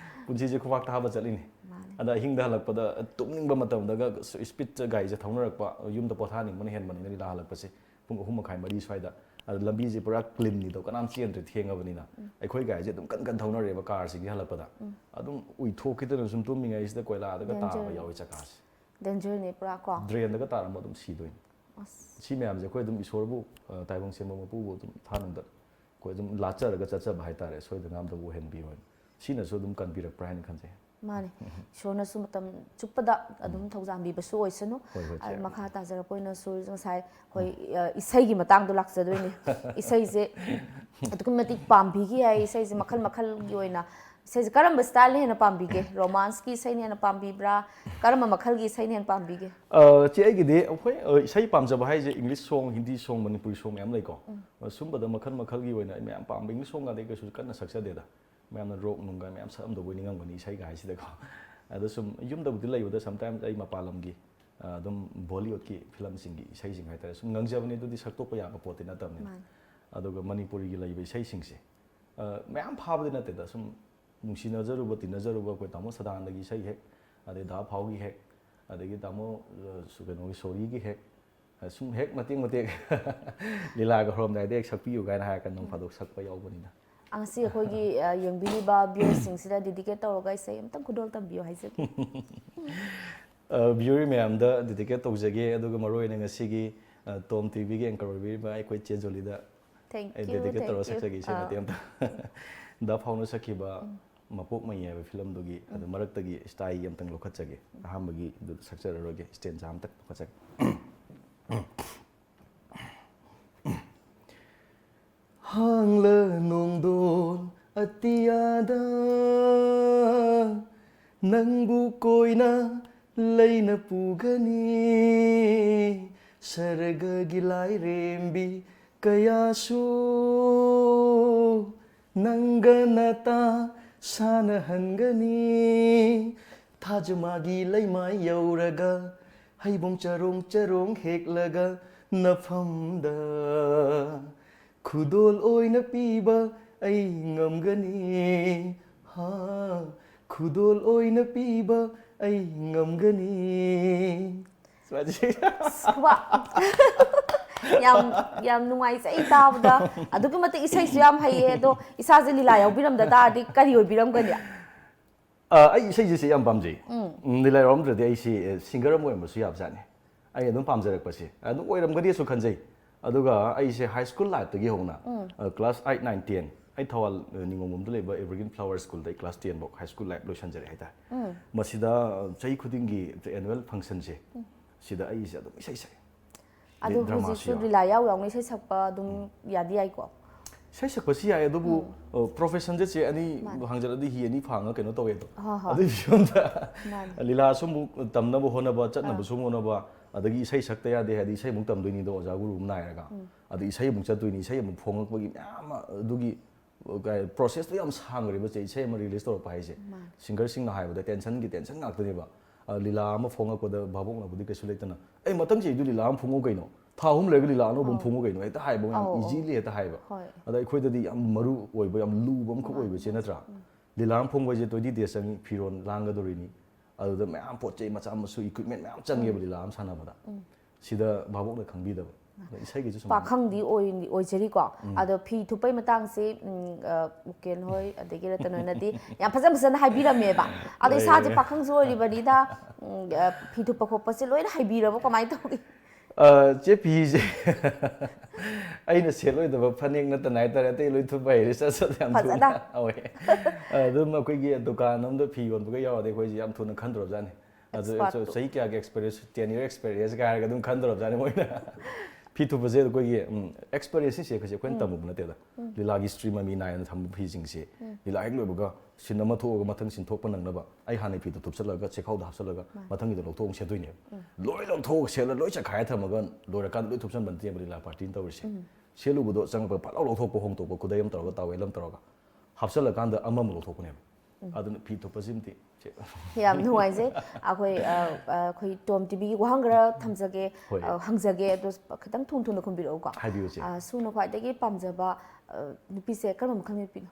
ꯄꯨꯟꯁꯤꯁꯦ ꯈꯨꯕꯥꯛ ꯊꯥꯕ ꯆꯠꯂꯤꯅꯤ꯫ ꯃꯥꯅꯦ꯫ ꯑꯗ ꯑꯍꯤꯡꯗ ꯍꯜꯂꯛꯄꯗ ꯇꯨꯝꯅꯤꯡꯕ ꯃꯇꯝꯗꯒ ꯏꯁꯄꯤꯠꯇ ꯒꯥꯔꯤꯁꯦ ꯊꯧꯅꯔꯛꯄ, ꯌꯨꯝꯗ ꯄꯣꯊꯥꯅꯤꯡꯕꯅ ꯍꯦꯟꯕꯅꯤꯅ ꯂꯤꯂꯥ ꯍꯜꯂꯛꯄꯁꯦ ꯄꯨꯡ ꯑꯍꯨꯝ ꯃꯈꯥꯏ, ꯃꯔꯤ ꯁ꯭ꯋꯥꯏꯗ꯫ ꯑꯗ ꯂꯝꯕꯤꯁꯦ ꯄꯨꯔꯥ ꯀ꯭ꯂꯤꯟꯅꯤꯗꯣ, ꯀꯅꯥꯝ ꯆꯦꯟꯗ꯭ꯔꯦ ꯊꯦꯡꯉꯕꯅꯤꯅ꯫ ꯑꯩꯈꯣꯏ ꯒꯥꯔꯤꯁꯦ ꯑꯗꯨꯝ ꯀꯟ ꯀꯟ ꯊꯧꯅꯔꯦꯕ ꯀꯥꯔꯁꯤꯡꯁꯦ ꯍꯜꯂꯛꯄꯗ꯫ ꯑꯗꯨꯝ ꯎꯏꯊꯣꯛꯈꯤꯗꯅ ꯁꯨꯝ ꯇꯨꯝꯃꯤꯉꯩꯁꯤꯗ ꯀꯣꯏꯂꯥꯗꯒ ꯇꯥꯕ ꯗꯦꯟꯖꯔꯅꯤ꯫ ꯌꯥꯎꯋꯤ ꯆꯀꯥꯁꯦ꯫ ꯗꯦꯟꯖꯔꯅꯤ ꯄꯨꯔꯥ ꯀꯣ꯫ ꯗ꯭ꯔꯦꯟꯗꯒ ꯇꯥꯔꯝꯕ ꯑꯗꯨꯝ ꯁꯤꯗꯣꯏꯅꯤ꯫ ꯁꯤ ꯃꯌꯥꯝꯁꯦ ꯑꯩꯈꯣꯏ ꯑꯗꯨꯝ ꯏꯁꯣꯔꯕꯨ, ꯑ, ꯇꯥꯏꯕꯪ ꯁꯦꯝꯕ ꯃꯄꯨꯕꯨ ꯑꯗꯨꯝ ꯊꯥꯅꯨꯡꯗ ꯑꯩꯈꯣꯏ ꯑꯗꯨꯝ ꯂꯥꯠꯆꯔꯒ ꯆꯠꯆꯕ ꯍꯥꯏꯇꯥꯔꯦ, ꯁꯣꯏꯗ ꯉꯥꯝꯗꯕ ꯑꯣꯏꯍꯟꯕꯤꯌꯣ ꯍꯥꯏꯅ꯫ ꯁꯤꯅꯁꯨ ꯑꯗꯨꯝ ꯀꯟꯕꯤꯔꯛꯄ꯭ꯔꯥ ꯍꯥꯏꯅ ꯈꯟꯖꯩ꯫ ꯃꯥꯅꯦ꯫ ꯏꯁꯣꯔꯅꯁꯨ ꯃꯇꯝ ꯆꯨꯞꯄꯗ ꯑꯗꯨꯝ ꯊꯧꯖꯥꯜꯕꯤꯕꯁꯨ ꯑꯣꯏꯁꯅꯨ꯫ ꯍꯣꯏ, ꯍꯣꯏ, ꯑ, ꯆꯦ꯫ ꯃꯈꯥ ꯇꯥꯖꯔꯛꯄ ꯑꯣꯏꯅꯁꯨ ꯉꯁꯥꯏ ꯑꯩꯈꯣꯏ, ꯑ, ꯏꯁꯩꯒꯤ ꯃꯇꯥꯡꯗꯣ ꯂꯥꯛꯆꯗꯣꯏꯅꯦ꯫ ꯏꯁꯩꯁꯦ ꯑꯗꯨꯛꯀꯤ ꯃꯇꯤꯛ ꯄꯥꯝꯕꯤꯈꯤ ꯍꯥꯏ꯫ ꯏꯁꯩꯁꯦ ꯃꯈꯜ ꯃꯈꯜꯒꯤ ꯑꯣꯏꯅ, ꯏꯁꯩꯁꯦ ꯀꯔꯝꯕ ꯁ꯭ꯇꯥꯏꯜꯅ ꯍꯦꯟꯅ ꯄꯥꯝꯕꯤꯒꯦ? ꯔꯣꯃꯥꯟꯁꯀꯤ ꯏꯁꯩꯅ ꯍꯦꯟꯅ ꯄꯥꯝꯕꯤꯕ꯭ꯔꯥ? ꯀꯔꯝꯕ ꯃꯈꯜꯒꯤ ꯏꯁꯩꯅ ꯍꯦꯟꯅ ꯄꯥꯝꯕꯤꯒꯦ? ꯑ, ꯆꯦ, ꯑꯩꯒꯤꯗꯤ ꯑꯩꯈꯣꯏ, ꯑ, ꯏꯁꯩ ꯄꯥꯝꯖꯕ ꯍꯥꯏꯁꯦ English song, Hindi song, Manipuri song ꯃꯌꯥꯝ ꯂꯩꯀꯣ꯫ ꯑ, ꯁꯨꯝꯕꯗ ꯃꯈꯜ ꯃꯈꯜꯒꯤ ꯑꯣꯏꯅ ꯑꯩ ꯃꯌꯥꯝ ꯄꯥꯝꯕ꯫ English songꯒꯗꯤ ꯀꯩꯁꯨ ꯀꯟꯅ ꯁꯛꯆꯗꯦꯗ꯫ ꯃꯌꯥꯝꯅ rock ꯅꯨꯡꯒ ꯃꯌꯥꯝ ꯁꯛꯑꯝꯗꯧꯕ ꯅꯤꯡꯉꯝꯒꯅꯤ ꯏꯁꯩꯒ ꯍꯥꯏꯁꯤꯗꯀꯣ꯫ ꯑꯗ ꯁꯨꯝ ꯌꯨꯝꯗꯕꯨꯗꯤ ꯂꯩꯕꯗ sometimes ꯑꯩ ꯃꯄꯥꯟ ꯂꯝꯒꯤ, ꯑ, ꯑꯗꯨꯝ Bollywoodꯀꯤ ꯐꯤꯂꯝꯁꯤꯡꯒꯤ ꯏꯁꯩꯁꯤꯡ ꯍꯥꯏꯇꯥꯔꯦ ꯁꯨꯝ ꯉꯪꯖꯕꯅꯤ, ꯑꯗꯨꯗꯤ ꯁꯛꯇꯣꯛꯄ ꯌꯥꯕ ꯄꯣꯠꯇꯤ ꯅꯠꯇꯕꯅꯤꯅ꯫ ꯃꯥꯅꯤ꯫ ꯑꯗꯨꯒ ꯃꯅꯤꯄꯨꯔꯤꯒꯤ ꯂꯩꯕ ꯏꯁꯩꯁꯤꯡꯁꯦ, ꯑ, ꯃꯌꯥꯝ ꯐꯥꯕꯗꯤ ꯅꯠꯇꯦꯗ, ꯁꯨꯝ ꯅꯨꯡꯁꯤꯅꯖꯔꯨꯕ, ꯇꯤꯟꯅꯖꯔꯨꯕ ꯑꯩꯈꯣꯏ ꯇꯥꯃꯣ ꯁꯗꯥꯅꯟꯗꯒꯤ ꯏꯁꯩ ꯍꯦꯛ, ꯑꯗꯩ ꯗꯥ ꯐꯥꯎꯒꯤ ꯍꯦꯛ, ꯑꯗꯒꯤ ꯇꯥꯃꯣ, ꯑ, ꯁꯨ-, ꯀꯩꯅꯣꯒꯤ ꯁꯣꯔꯤꯒꯤ ꯍꯦꯛ, ꯑ, ꯁꯨꯝ ꯍꯦꯛ ꯃꯇꯦꯛ ꯃꯇꯦꯛ ꯂꯤꯂꯥꯒ ꯍꯧꯔꯝꯗꯥꯏꯗ ꯍꯦꯛ ꯁꯛꯄꯤꯌꯨ ꯀꯥꯏꯅ ꯍꯥꯏꯔꯒ ꯅꯣꯡ ꯐꯥꯗꯣꯛ ꯁꯛꯄ ꯌꯥꯎꯕꯅꯤꯅ꯫ ꯉꯁꯤ ꯑꯩꯈꯣꯏꯒꯤ, ꯑ, ꯌꯦꯡꯕꯤꯔꯤꯕ viewerꯁꯤꯡꯁꯤꯗ dedicate ꯇꯧꯔꯒ ꯏꯁꯩ ꯑꯃꯇꯪ ꯈꯨꯗꯣꯜ ꯇꯝꯕꯤꯌꯨ ꯍꯥꯏꯖꯒꯦ꯫ ꯑ, viewer ꯃꯌꯥꯝꯗ dedicate ꯇꯧꯖꯒꯦ, ꯑꯗꯨꯒ ꯃꯔꯨꯑꯣꯏꯅ ꯉꯁꯤꯒꯤ, ꯑ, Tom TVꯒꯤ anchor ꯑꯣꯏꯕꯤꯔꯤꯕ ꯑꯩꯈꯣꯏ ꯆꯦ ꯖꯣꯂꯤꯗ Thank ꯑꯩ you, dedicate thank ꯇꯧꯔ you. ꯁꯛꯆꯒꯦ ꯏꯁꯩ ꯑꯥ꯫ ꯃꯇꯦꯛ ꯑꯝꯇ꯫ ꯗꯥ ꯐꯥꯎꯅ ꯁꯛꯈꯤꯕ ꯃꯄꯣꯛ ꯃꯩ ꯍꯥꯏꯕ ꯐꯤꯂꯝꯗꯨꯒꯤ ꯑꯗꯨ ꯃꯔꯛꯇꯒꯤ ꯏꯁꯇꯥꯏꯒꯤ ꯑꯝꯇꯪ ꯂꯧꯈꯠꯆꯒꯦ꯫ ꯑꯍꯥꯟꯕꯒꯤ ꯑꯗꯨ ꯁꯛꯆꯔꯔꯣꯏꯒꯦ, stanza ꯑꯝꯇꯪ ꯂꯧꯈꯠꯆꯒꯦ꯫ ꯍꯥꯡꯂ ꯅꯣꯡꯗꯣꯜ ꯑꯇꯤꯌꯥꯗ ꯅꯪꯕꯨ ꯀꯣꯏꯅ ꯂꯩꯅ ꯄꯨꯒꯅꯤ꯫ ꯁꯔꯒꯒꯤ ꯂꯥꯏꯔꯦꯝꯕꯤ ꯀꯌꯥꯁꯨ ꯅꯪꯒ ꯅꯇꯥ ꯁꯥꯟꯅꯍꯟꯒꯅꯤ꯫ ꯊꯥꯖꯃꯥꯒꯤ ꯂꯩꯃꯥꯏ ꯌꯧꯔꯒ ꯍꯩꯕꯣꯡ ꯆꯔꯣꯡ ꯆꯔꯣꯡ ꯍꯦꯛꯂꯒ ꯅꯐꯝꯗ ꯈꯨꯗꯣꯜ ꯑꯣꯏꯅ ꯄꯤꯕ ꯑꯩ ꯉꯝꯒꯅꯤ꯫ ꯍꯥ, ꯈꯨꯗꯣꯜ ꯑꯣꯏꯅ ꯄꯤꯕ ꯑꯩ ꯉꯝꯒꯅꯤ꯫ ꯋꯥ! ꯌꯥꯝ, ꯌꯥꯝ ꯅꯨꯡꯉꯥꯏꯖꯩ ꯇꯥꯕꯗ꯫ ꯑꯗꯨꯛꯀꯤ ꯃꯇꯤꯛ ꯏꯁꯩꯁꯨ ꯌꯥꯝ ꯍꯩꯌꯦ, ꯑꯗꯣ ꯏꯁꯥꯁꯦ ꯂꯤꯂꯥ ꯌꯥꯎꯕꯤꯔꯝꯗ ꯇꯥꯔꯗꯤ ꯀꯔꯤ ꯑꯣꯏꯕꯤꯔꯝꯒꯅꯤ? ꯑ, ꯑꯩ ꯏꯁꯩꯁꯦ ꯌꯥꯝ ꯄꯥꯝꯖꯩ꯫ ꯎꯝ, ꯂꯤꯂꯥ ꯌꯥꯎꯔꯝꯗ꯭ꯔꯗꯤ ꯑꯩꯁꯤ, ꯑ, singer ꯑꯃ ꯑꯣꯏꯔꯝꯕꯁꯨ ꯌꯥꯕꯖꯥꯠꯅꯤ꯫ ꯑꯩ ꯑꯗꯨꯝ ꯄꯥꯝꯖꯔꯛꯄꯁꯦ ꯑꯗꯨꯝ ꯑꯣꯏꯔꯝꯒꯅꯤꯁꯨ ꯈꯟꯖꯩ꯫ ꯑꯗꯨꯒ ꯑꯩꯁꯦ ꯍꯥꯏ ꯁ꯭ꯀꯨꯜ ꯂꯥꯏꯐꯇꯒꯤ ꯍꯧꯅ, class eight, nine, ten, ꯑꯩ ꯊꯧꯕꯥꯜ, ꯑ, ꯅꯤꯉꯣꯝꯕꯝꯗ ꯂꯩꯕ Evergreen Flower Schoolꯗ ꯑꯩ class ten ꯐꯥꯎ ꯍꯥꯏ ꯁ꯭ꯀꯨꯜ ꯂꯥꯏꯐ ꯂꯣꯏꯁꯤꯟꯖꯔꯦ ꯍꯥꯏꯇꯥꯔꯦ꯫ ꯃꯁꯤꯗ, ꯑ, ꯆꯍꯤ ꯈꯨꯗꯤꯡꯒꯤ annual functionꯁꯦ, ꯁꯤꯗ ꯑꯩꯁꯦ ꯑꯗꯨꯝ ꯏꯁꯩ ꯁꯛꯑꯦ꯫ ꯑꯗꯣ ꯗ꯭ꯔꯃꯥꯁꯨ ꯍꯧꯖꯤꯛꯁꯨ ꯌꯥꯎꯋꯦ꯫ ꯂꯤꯂꯥ ꯌꯥꯎ ꯌꯥꯎꯅ ꯏꯁꯩ ꯁꯛꯄ ꯑꯗꯨꯝ ꯌꯥꯗꯤ ꯌꯥꯏꯀꯣ? ꯏꯁꯩ ꯁꯛꯄꯁꯤ ꯌꯥꯏ, ꯑꯗꯨꯕꯨ professionꯁꯦ ꯆꯦ ꯑꯅꯤ ꯍꯥꯡꯖꯜꯂꯗꯤ ꯍꯤ ꯑꯅꯤ ꯐꯥꯡꯉ ꯀꯩꯅꯣ ꯇꯧꯋꯦ ꯑꯗꯣ꯫ ꯍꯣꯏ, ꯍꯣꯏ꯫ ꯑꯗꯨꯒꯤ ꯐꯤꯕꯝꯗ ꯃꯥꯅꯦ꯫ ꯂꯤꯂꯥꯁꯨ ꯑꯃꯨꯛ ꯇꯝꯅꯕ ꯍꯣꯠꯅꯕ, ꯆꯠꯅꯕꯁꯨ ꯍꯣꯠꯅꯕ, ꯑꯗꯒꯤ ꯏꯁꯩ ꯁꯛꯇ ꯌꯥꯗꯦ ꯍꯥꯏꯗꯤ ꯏꯁꯩ ꯑꯃꯨꯛ ꯇꯝꯗꯣꯏꯅꯤꯗꯣ ꯑꯣꯖꯥ ꯒꯨꯔꯨ ꯑꯃ ꯅꯥꯏꯔꯒ, ꯑꯗꯩ ꯏꯁꯩ ꯑꯃꯨꯛ ꯆꯠꯇꯣꯏꯅꯤ, ꯏꯁꯩ ꯑꯃꯨꯛ ꯐꯣꯡꯉꯛꯄꯒꯤ ꯃꯌꯥꯝ ꯑꯃ ꯑꯗꯨꯒꯤ ꯀꯩ, processꯇꯣ ꯌꯥꯝ ꯁꯥꯡꯈ꯭ꯔꯦꯕ ꯆꯦ, ꯏꯁꯩ ꯑꯃ release ꯇꯧꯔꯛꯄ ꯍꯥꯏꯁꯦ꯫ ꯃꯥꯅꯦ꯫ Singerꯁꯤꯡꯅ ꯍꯥꯏꯕꯗ tensionꯒꯤ tension ꯉꯥꯛꯇꯅꯦꯕ꯫ ꯑ, ꯂꯤꯂꯥ ꯑꯃ ꯐꯣꯡꯉꯛꯄꯗ ꯚꯥꯕꯣꯛꯅꯕꯨꯗꯤ ꯀꯩꯁꯨ ꯂꯩꯇꯅ, "ꯑꯩ ꯃꯊꯪ ꯆꯍꯤꯗꯨ ꯂꯤꯂꯥ ꯑꯃ ꯐꯣꯡꯉꯛꯎ ꯀꯩꯅꯣ, ꯊꯥ ꯑꯍꯨꯝ ꯂꯩꯔꯒ ꯂꯤꯂꯥ ꯑꯅꯧꯕ ꯑꯃ ꯑꯧ꯫ ꯐꯣꯡꯉꯨ ꯀꯩꯅꯣ", ꯍꯦꯛꯇ ꯍꯥꯏꯕ, ꯌꯥꯝ ꯑꯧ, ꯑꯧ꯫ Easily ꯍꯦꯛꯇ ꯍꯥꯏꯕ꯫ ꯍꯣꯏ꯫ ꯑꯗ ꯑꯩꯈꯣꯏꯗꯗꯤ ꯌꯥꯝ ꯃꯔꯨ ꯑꯣꯏꯕ, ꯌꯥꯝ ꯂꯨꯕ ꯑꯃꯈꯛ ꯃꯥꯅꯦ, ꯑꯣꯏꯕ ꯆꯦ, ꯃꯥꯅꯦ꯫ ꯅꯠꯇ꯭ꯔꯥ? ꯂꯤꯂꯥ ꯑꯃ ꯐꯣꯡꯕ ꯍꯥꯏꯁꯦ twenty days ꯆꯪꯉꯤ, ꯐꯤꯔꯣꯜ ꯂꯥꯡꯒꯗꯧꯔꯤꯅꯤ, ꯑꯗꯨꯗ ꯃꯌꯥꯝ ꯄꯣꯠ ꯆꯩ ꯃꯆꯥ ꯃꯁꯨ equipment ꯃꯌꯥꯝ ꯆꯪꯉꯦꯕ ꯂꯤꯂꯥ ꯑꯃ ꯁꯥꯟꯅꯕꯗ꯫ ꯁꯤꯗ ꯚꯥꯕꯣꯛꯅ ꯈꯪꯕꯤꯗꯕ꯫ ꯑꯗ ꯏꯁꯩꯒꯤꯁꯨ ꯁꯨꯃꯥꯏꯅ ꯄꯥꯈꯪꯗꯤ ꯑꯣꯏ-, ꯑꯣꯏꯖꯔꯤꯀꯣ꯫ ꯑꯗꯣ ꯐꯤ ꯊꯨꯞꯄꯩ ꯃꯇꯥꯡꯁꯦ, ꯎꯝ, ꯑ, ꯎꯀꯦꯜ ꯍꯣꯏ ꯑꯗꯒꯤ ꯔꯇꯟ ꯍꯣꯏꯅꯗꯤ ꯌꯥꯝ ꯐꯖ ꯐꯖꯅ ꯍꯥꯏꯕꯤꯔꯝꯃꯦꯕ꯫ ꯑꯗꯣ ꯏꯁꯥꯁꯦ ꯄꯥꯈꯪꯁꯨ ꯑꯣꯏꯔꯤꯕꯅꯤꯅ, ꯎꯝ, ꯑ, ꯐꯤ ꯊꯨꯞꯄ ꯈꯣꯠꯄꯁꯦ ꯂꯣꯏꯅ ꯍꯩꯕꯤꯔꯕꯣ, ꯀꯃꯥꯏꯅ ꯇꯧꯏ? ꯑ, ꯆꯦ, ꯐꯤꯁꯦ ꯑꯩꯅ ꯁꯦꯠꯂꯣꯏꯗꯕ ꯐꯅꯦꯛ ꯅꯠꯇꯅ ꯍꯥꯏꯇꯥꯔꯦ, ꯑꯇꯩ ꯂꯣꯏ ꯊꯨꯞꯄ ꯍꯩꯔꯦ, ꯁꯠ ꯁꯠ ꯌꯥꯝ ꯊꯨꯅ꯫ ꯐꯖꯅ? ꯍꯣꯏ꯫ ꯑꯗꯨꯝ ꯑꯩꯈꯣꯏꯒꯤ ꯗꯨꯀꯥꯟ ꯑꯃꯗ ꯐꯤ ꯌꯣꯟꯕꯒ ꯌꯥꯎꯔꯗꯤ ꯑꯩꯈꯣꯏꯁꯦ ꯌꯥꯝ ꯊꯨꯅ ꯈꯟꯗ꯭ꯔꯕꯖꯥꯠꯅꯤ꯫ ꯑꯗꯨ Expertꯇꯣ꯫ ꯆꯍꯤ ꯀꯌꯥꯒꯤ experience, ten year experience ꯀꯥꯏ ꯍꯥꯏꯔꯒ ꯑꯗꯨꯝ ꯈꯟꯗ꯭ꯔꯕꯖꯥꯠꯅꯤ ꯃꯣꯏꯅ꯫ ꯐꯤ ꯊꯨꯞꯄꯁꯦ ꯑꯩꯈꯣꯏꯒꯤ, ꯎꯝ, experience ꯁꯦ ꯑꯩꯈꯣꯏꯁꯦ ꯑꯩꯈꯣꯏꯅ ꯇꯝꯃꯨꯕ ꯅꯠꯇꯦꯗ꯫ ꯂꯤꯂꯥꯒꯤ stream ꯑꯃ ꯃꯤ ꯅꯥꯏꯅ ꯊꯝꯕ ꯐꯤꯁꯤꯡꯁꯦ ꯂꯤꯂꯥ ꯍꯦꯛ ꯂꯣꯏꯕꯒ scene ꯑꯃ ꯊꯣꯛꯑꯒ ꯃꯊꯪ scene ꯊꯣꯛꯄ ꯅꯪꯅꯕ ꯑꯩ ꯍꯥꯟꯅꯩ ꯐꯤꯗꯣ ꯊꯨꯞꯆꯜꯂꯒ ꯆꯦꯈꯥꯎꯗ ꯍꯥꯞꯆꯜꯂꯒ ꯃꯊꯪꯒꯤꯗꯣ ꯂꯧꯊꯣꯛꯑꯒ ꯁꯦꯠꯇꯣꯏꯅꯦꯕ꯫ ꯂꯣꯏ ꯂꯧꯊꯣꯛꯑꯒ ꯁꯦꯠꯂ ꯂꯣꯏ ꯆꯈꯥꯏꯔ ꯊꯝꯃꯒ ꯂꯣꯏꯔꯀꯥꯟꯗ ꯂꯣꯏ ꯊꯨꯞꯆꯟꯕ ꯅꯠꯇꯦꯕ ꯂꯤꯂꯥ partyꯅ ꯇꯧꯔꯤꯁꯦ꯫ ꯁꯦꯠꯂꯨꯕꯗꯣ ꯆꯪꯉꯛꯄ ꯐꯠ ꯂꯥꯎ ꯂꯧꯊꯣꯛꯄ, ꯍꯣꯡꯗꯣꯛꯄ, ꯈꯨꯗꯩ ꯑꯃ ꯇꯧꯔꯒ towel ꯑꯃ ꯇꯧꯔꯒ ꯍꯥꯞꯆꯜꯂꯀꯥꯟꯗ ꯑꯃꯃꯨꯛ ꯂꯧꯊꯣꯛꯄꯅꯦꯕ꯫ ꯑꯗꯨꯅ ꯐꯤ ꯊꯨꯞꯄꯁꯤꯃꯗꯤ ꯆꯦ꯫ ꯌꯥꯝ ꯅꯨꯡꯉꯥꯏꯖꯩ꯫ ꯑꯩꯈꯣꯏ, ꯑ, ꯑ, ꯑꯩꯈꯣꯏ ꯇꯣꯝ ꯇꯤꯚꯤꯒꯤ ꯋꯥꯍꯪ ꯈꯔ ꯊꯝꯖꯒꯦ, ꯍꯣꯏ꯫ ꯑ, ꯍꯪꯖꯒꯦ, ꯑꯗꯣ ꯈꯤꯇꯪ ꯊꯨꯅ ꯊꯨꯅ ꯈꯨꯝꯕꯤꯔꯛꯎꯀꯣ꯫ ꯍꯥꯏꯕꯤꯌꯨ ꯆꯦ꯫ ꯑ, ꯁꯣꯝꯅ ꯈ꯭ꯋꯥꯏꯗꯒꯤ ꯄꯥꯝꯖꯕ, ꯑ, ꯅꯨꯄꯤꯁꯦ ꯀꯔꯝꯕ ꯃꯈꯜꯒꯤ ꯅꯨꯄꯤꯅꯣ?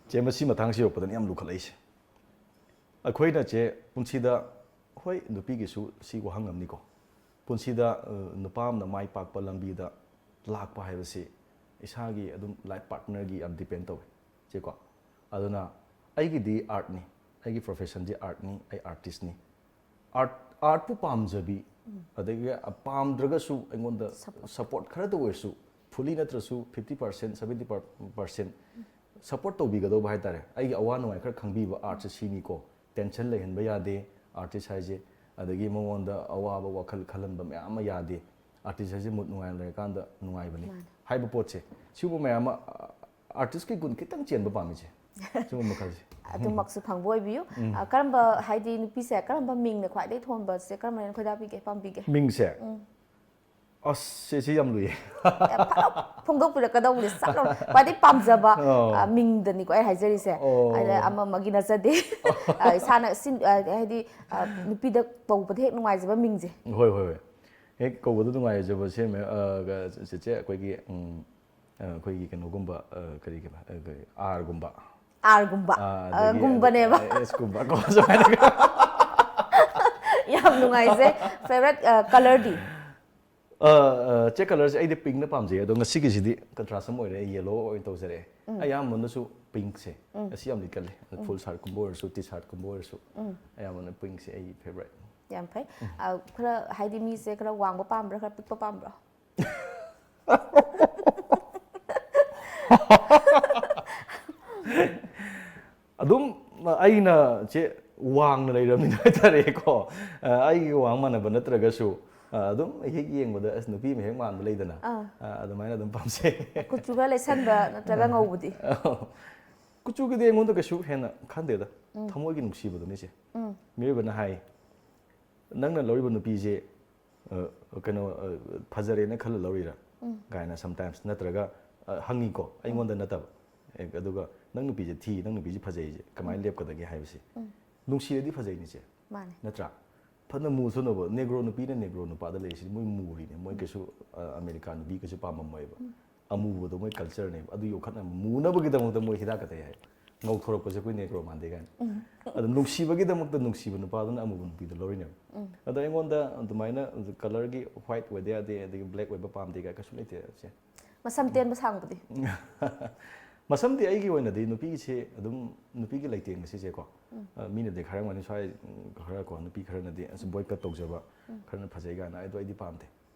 ꯆꯦ, ꯃꯁꯤ ꯃꯇꯥꯡꯁꯤ ꯌꯧꯔꯛꯄꯗꯅ ꯌꯥꯝ ꯂꯨꯈꯠꯂꯛꯏꯁꯦ꯫ ꯑꯩꯈꯣꯏꯅ ꯆꯦ ꯄꯨꯟꯁꯤꯗ, ꯍꯣꯏ, ꯅꯨꯄꯤꯒꯤꯁꯨ ꯁꯤ ꯋꯥꯍꯪ ꯑꯃꯅꯤꯀꯣ꯫ ꯄꯨꯟꯁꯤꯗ, ꯑ, ꯅꯨꯄꯥ ꯑꯃꯅ ꯃꯥꯏ ꯄꯥꯛꯄ ꯂꯝꯕꯤꯗ ꯂꯥꯛꯄ ꯍꯥꯏꯕꯁꯤ ꯏꯁꯥꯒꯤ ꯑꯗꯨꯝ life partnerꯒꯤ ꯌꯥꯝ depend ꯇꯧꯋꯦ ꯆꯦꯀꯣ꯫ ꯑꯗꯨꯅ ꯑꯩꯒꯤꯗꯤ artꯅꯤ, ꯑꯩꯒꯤ professionꯗꯤ artꯅꯤ, ꯑꯩ artistꯅꯤ꯫ Art, ꯑꯥꯔꯠꯄꯨ ꯄꯥꯝꯖꯕꯤ, ꯑꯗꯒꯤ ꯄꯥꯝꯗ꯭ꯔꯒꯁꯨ ꯑꯩꯉꯣꯟꯗ ꯁꯄꯣꯔꯠ ꯈꯔꯗ ꯑꯣꯏꯔꯁꯨ, ꯐꯨꯜꯂꯤ ꯅꯠꯇ꯭ꯔꯁꯨ fifty percent, seventy percent support ꯇꯧꯕꯤꯒꯗꯧꯕ ꯍꯥꯏꯇꯥꯔꯦ꯫ ꯑꯩꯒꯤ ꯑꯋꯥ ꯅꯨꯡꯉꯥꯏ ꯈꯔ ꯈꯪꯕꯤꯕ, ꯑꯥꯔꯠꯁꯦ ꯁꯤꯅꯤꯀꯣ, ꯇꯦꯟꯁꯟ ꯂꯩꯍꯟꯕ ꯌꯥꯗꯦ ꯑꯥꯔꯇꯤꯁ ꯍꯥꯏꯁꯦ, ꯑꯗꯒꯤ ꯃꯉꯣꯟꯗ ꯑꯋꯥꯕ ꯋꯥꯈꯜ ꯈꯜꯍꯟꯕ ꯃꯌꯥꯝ ꯑꯃ ꯌꯥꯗꯦ꯫ ꯑꯥꯔꯇꯤꯁ ꯍꯥꯏꯁꯦ ꯃꯨꯠ ꯅꯨꯡꯉꯥꯏꯅ ꯂꯩꯔꯀꯥꯟꯗ ꯅꯨꯡꯉꯥꯏꯕꯅꯤ ꯍꯥꯏꯕ ꯄꯣꯠꯁꯦ, ꯁꯤꯒꯨꯝꯕ ꯃꯌꯥꯝ ꯑꯃ, ꯑꯥꯔꯇꯤꯁꯀꯤ ꯒꯨꯟ ꯈꯤꯇꯪ ꯆꯦꯟꯕ ꯄꯥꯝꯃꯤꯁꯦ, ꯁꯤꯒꯨꯝꯕ ꯃꯈꯜꯁꯦ꯫ ꯑꯗꯨꯃꯛꯁꯨ ꯐꯪꯕ ꯑꯣꯏꯕꯤꯌꯨ꯫ ꯑ, ꯀꯔꯝꯕ, ꯍꯥꯏꯗꯤ ꯅꯨꯄꯤꯁꯦ ꯀꯔꯝꯕ ꯃꯤꯡꯅ ꯈ꯭ꯋꯥꯏꯗꯒꯤ ꯊꯣꯟꯕꯁꯦ ꯀꯔꯝꯕꯅ ꯈꯣꯏꯗꯥꯕꯤꯒꯦ, ꯄꯥꯝꯕꯤꯒꯦ? ꯃꯤꯡꯁꯦ? ꯑꯁ, ꯁꯤ, ꯁꯤ ꯌꯥꯝ ꯂꯨꯏꯌꯦ꯫ ꯑꯦ, ꯐꯠ ꯂꯥꯎ ꯐꯣꯡꯗꯣꯛꯄꯤꯔꯛꯀꯗꯧꯕꯅꯦ, ꯁꯠ ꯂꯥꯎꯅ꯫ ꯈ꯭ꯋꯥꯏꯗꯒꯤ ꯄꯥꯝꯖꯕ, ꯑꯣ꯫ ꯑ, ꯃꯤꯡꯗꯅꯤꯀꯣ ꯑꯩ ꯍꯥꯏꯖꯔꯤꯁꯦ꯫ ꯑꯣ꯫ ꯑꯗ ꯑꯃ ꯑꯃꯒꯤ ꯅꯠꯆꯗꯦ꯫ ꯑ, ꯏꯁꯥꯅ ꯁꯤꯟ-, ꯑ, ꯍꯥꯏꯗꯤ, ꯑ, ꯅꯨꯄꯤꯗ ꯀꯧꯕꯗ ꯍꯦꯛ ꯅꯨꯡꯉꯥꯏꯖꯕ ꯃꯤꯡꯁꯦ꯫ ꯍꯣꯏ, ꯍꯣꯏ, ꯍꯣꯏ꯫ ꯍꯦꯛ ꯀꯧꯕꯗ ꯅꯨꯡꯉꯥꯏꯖꯕꯁꯦ, ꯃꯦ-, ꯑ, ꯒ-, ꯆꯦꯆꯦ, ꯑꯩꯈꯣꯏꯒꯤ, ꯎꯝ, ꯑ, ꯑꯩꯈꯣꯏꯒꯤ ꯀꯩꯅꯣꯒꯨꯝꯕ, ꯑ, ꯀꯔꯤ, ꯀꯔꯤ, ꯑ, ꯀꯔꯤ, ꯑꯥꯔꯒꯨꯝꯕ꯫ ꯑꯥꯔꯒꯨꯝꯕ꯫ ꯑ, ꯑ, ꯑꯗꯒꯤ, ꯒꯨꯝꯕꯅꯦꯕ꯫ ꯑ, ꯑꯦꯁꯀꯨꯝꯕ ꯀꯣ, ꯁꯨꯃꯥꯏꯅ꯫ ꯌꯥꯝ ꯅꯨꯡꯉꯥꯏꯖꯩ꯫ Favourite, ꯑ, colourꯗꯤ? ꯑ, ꯑ, ꯆꯦ, colourꯁꯦ ꯑꯩꯗꯤ pinkꯅ ꯄꯥꯝꯖꯩ, ꯑꯗꯣ ꯉꯁꯤꯒꯤꯁꯤꯗꯤ contrast ꯑꯃ ꯑꯣꯏꯔꯦ, ꯑꯩ yellow ꯑꯣꯏꯅ ꯇꯧꯖꯔꯛꯑꯦ꯫ ꯎꯝ꯫ ꯑꯌꯥꯝꯕꯅꯁꯨ pinkꯁꯦ, ꯎꯝ꯫ ꯑꯁꯤ ꯌꯥꯝ ꯂꯤꯠꯀꯜꯂꯦ꯫ ꯎꯝ꯫ Full shirtꯀꯨꯝꯕ ꯑꯣꯏꯔꯁꯨ, T-shirtꯀꯨꯝꯕ ꯑꯣꯏꯔꯁꯨ, ꯎꯝ꯫ ꯑꯌꯥꯝꯕꯅ pinkꯁꯦ ꯑꯩꯒꯤ favourite꯫ ꯌꯥꯝ ꯐꯩ꯫ ꯎꯝ꯫ ꯑ, ꯈꯔ ꯍꯥꯏꯗꯤ ꯃꯤꯁꯦ ꯈꯔ ꯋꯥꯡꯕ ꯄꯥꯝꯕ꯭ꯔꯥ, ꯈꯔ ꯄꯤꯛꯄ ꯄꯥꯝꯕ꯭ꯔꯥ? ꯑꯗꯨꯝ ꯑꯩꯅ ꯆꯦ ꯋꯥꯡꯅ ꯂꯩꯔꯕꯅꯤꯅ ꯍꯥꯏꯇꯥꯔꯦꯀꯣ, ꯑ, ꯑꯩꯒꯤ ꯋꯥꯡ ꯃꯥꯟꯅꯕ ꯅꯠꯇ꯭ꯔꯒꯁꯨ, ꯑ, ꯑꯗꯨꯝ ꯍꯦꯛ ꯌꯦꯡꯕꯗ, "ꯑꯁ, ꯅꯨꯄꯤ ꯑꯃ ꯍꯦꯛ ꯃꯥꯟꯕ ꯂꯩꯗꯅ", ꯑꯥ꯫ ꯑ, ꯑꯗꯨꯃꯥꯏꯅ ꯑꯗꯨꯝ ꯄꯥꯝꯖꯩ꯫ ꯀꯨꯆꯨ ꯈꯔ ꯂꯩꯁꯟꯕ ꯅꯠꯇ꯭ꯔꯒ ꯉꯧꯕꯗꯤ? ꯀꯨꯆꯨꯒꯤꯗꯤ ꯑꯩꯉꯣꯟꯗ ꯀꯩꯁꯨ ꯍꯦꯟꯅ ꯈꯟꯗꯦꯗ꯫ ꯎꯝ꯫ ꯊꯃꯣꯏꯒꯤ ꯅꯨꯡꯁꯤꯕꯗꯨꯅꯤ ꯆꯦ꯫ ꯎꯝ꯫ ꯃꯤꯑꯣꯏꯕꯅ ꯍꯥꯏ, "ꯅꯪꯅ ꯂꯧꯔꯤꯕ ꯅꯨꯄꯤꯁꯦ, ꯑ, ꯀꯩꯅꯣ, ꯑ, ꯐꯖꯔꯦꯅ ꯈꯜꯂ ꯂꯧꯔꯤꯔꯥ?" ꯎꯝ꯫ ꯀꯥꯏꯅ sometimes, ꯅꯠꯇ꯭ꯔꯒ, ꯑ, ꯍꯪꯉꯤꯀꯣ, ꯎꯝ꯫ ꯑꯩꯉꯣꯟꯗ ꯅꯠꯇꯕ꯫ ꯑꯦ, ꯑꯗꯨꯒ, "ꯅꯪ ꯅꯨꯄꯤꯁꯦ ꯊꯤ, ꯅꯪ ꯅꯨꯄꯤꯁꯦ ꯐꯖꯩꯁꯦ ꯀꯃꯥꯏꯅ ꯎꯝ꯫ ꯂꯦꯞꯀꯗꯒꯦ?" ꯍꯥꯏꯕꯁꯦ꯫ ꯎꯝ꯫ ꯅꯨꯡꯁꯤꯔꯗꯤ ꯐꯖꯩꯅꯤꯁꯦ꯫ ꯃꯥꯅꯦ꯫ ꯅꯠꯇ꯭ꯔꯥ? ꯐꯅ ꯃꯨꯁꯅꯨꯕ, Negro ꯅꯨꯄꯤꯅ Negro ꯅꯨꯄꯥꯗ ꯂꯩꯔꯤꯁꯤꯗꯤ ꯃꯣꯏ ꯃꯨꯔꯤꯅꯦ, ꯃꯣꯏ ꯎꯝ꯫ ꯀꯩꯁꯨ, ꯑ, American ꯅꯨꯄꯤ ꯀꯩꯁꯨ ꯄꯥꯝꯃꯝꯃꯣꯏꯕ꯫ ꯎꯝ꯫ ꯑꯃꯨꯕꯗꯣ ꯃꯣꯏ cultureꯅꯦꯕ꯫ ꯑꯗꯨ ꯌꯣꯛꯈꯠꯅꯕ, ꯃꯨꯅꯕꯒꯤꯗꯃꯛꯇ ꯃꯣꯏ ꯍꯤꯗꯥꯛ ꯀ ꯇꯩ ꯍꯥꯏ꯫ ꯉꯧꯊꯣꯔꯛꯄꯁꯦ ꯑꯩꯈꯣꯏ Negro ꯃꯥꯟꯗꯦ ꯀꯥꯏꯅ꯫ ꯎꯝ꯫ ꯑꯗꯣ ꯅꯨꯡꯁꯤꯕꯒꯤꯗꯃꯛꯇ ꯅꯨꯡꯁꯤꯕ ꯅꯨꯄꯥꯗꯨꯅ ꯑꯃꯨꯕ ꯅꯨꯄꯤꯗꯣ ꯂꯧꯔꯤꯅꯦꯕ꯫ ꯎꯝ꯫ ꯑꯗꯣ ꯑꯩꯉꯣꯟꯗ ꯑꯗꯨꯃꯥꯏꯅ colourꯒꯤ white ꯑꯣꯏꯗ ꯌꯥꯗꯦ, ꯑꯗꯒꯤ black ꯑꯣꯏꯕ ꯄꯥꯝꯗꯦ ꯀꯥꯏ ꯀꯩꯁꯨ ꯂꯩꯇꯦ ꯁꯦ꯫ ꯃꯁꯝ ꯇꯦꯟꯕ ꯁꯥꯡꯕꯗꯤ? ꯃꯁꯝꯗꯤ ꯑꯩꯒꯤ ꯑꯣꯏꯅꯗꯤ ꯅꯨꯄꯤꯒꯤꯁꯤ ꯑꯗꯨꯝ, ꯅꯨꯄꯤꯒꯤ ꯂꯩꯇꯦꯡ ꯑꯁꯤꯁꯦꯀꯣ, ꯑ, ꯃꯤꯅꯗꯤ ꯍꯥꯏꯔꯝꯒꯅꯤ ꯁ꯭ꯋꯥꯏ, ꯎꯝ, ꯈꯔ ꯀꯣ, ꯅꯨꯄꯤ ꯈꯔꯅꯗꯤ ꯑꯁ boycott ꯇꯧꯖꯕ, ꯎꯝ, ꯈꯔꯅ ꯐꯖꯩ ꯀꯥꯏꯅ, ꯑꯗꯣ ꯑꯩꯗꯤ ꯄꯥꯝꯗꯦ꯫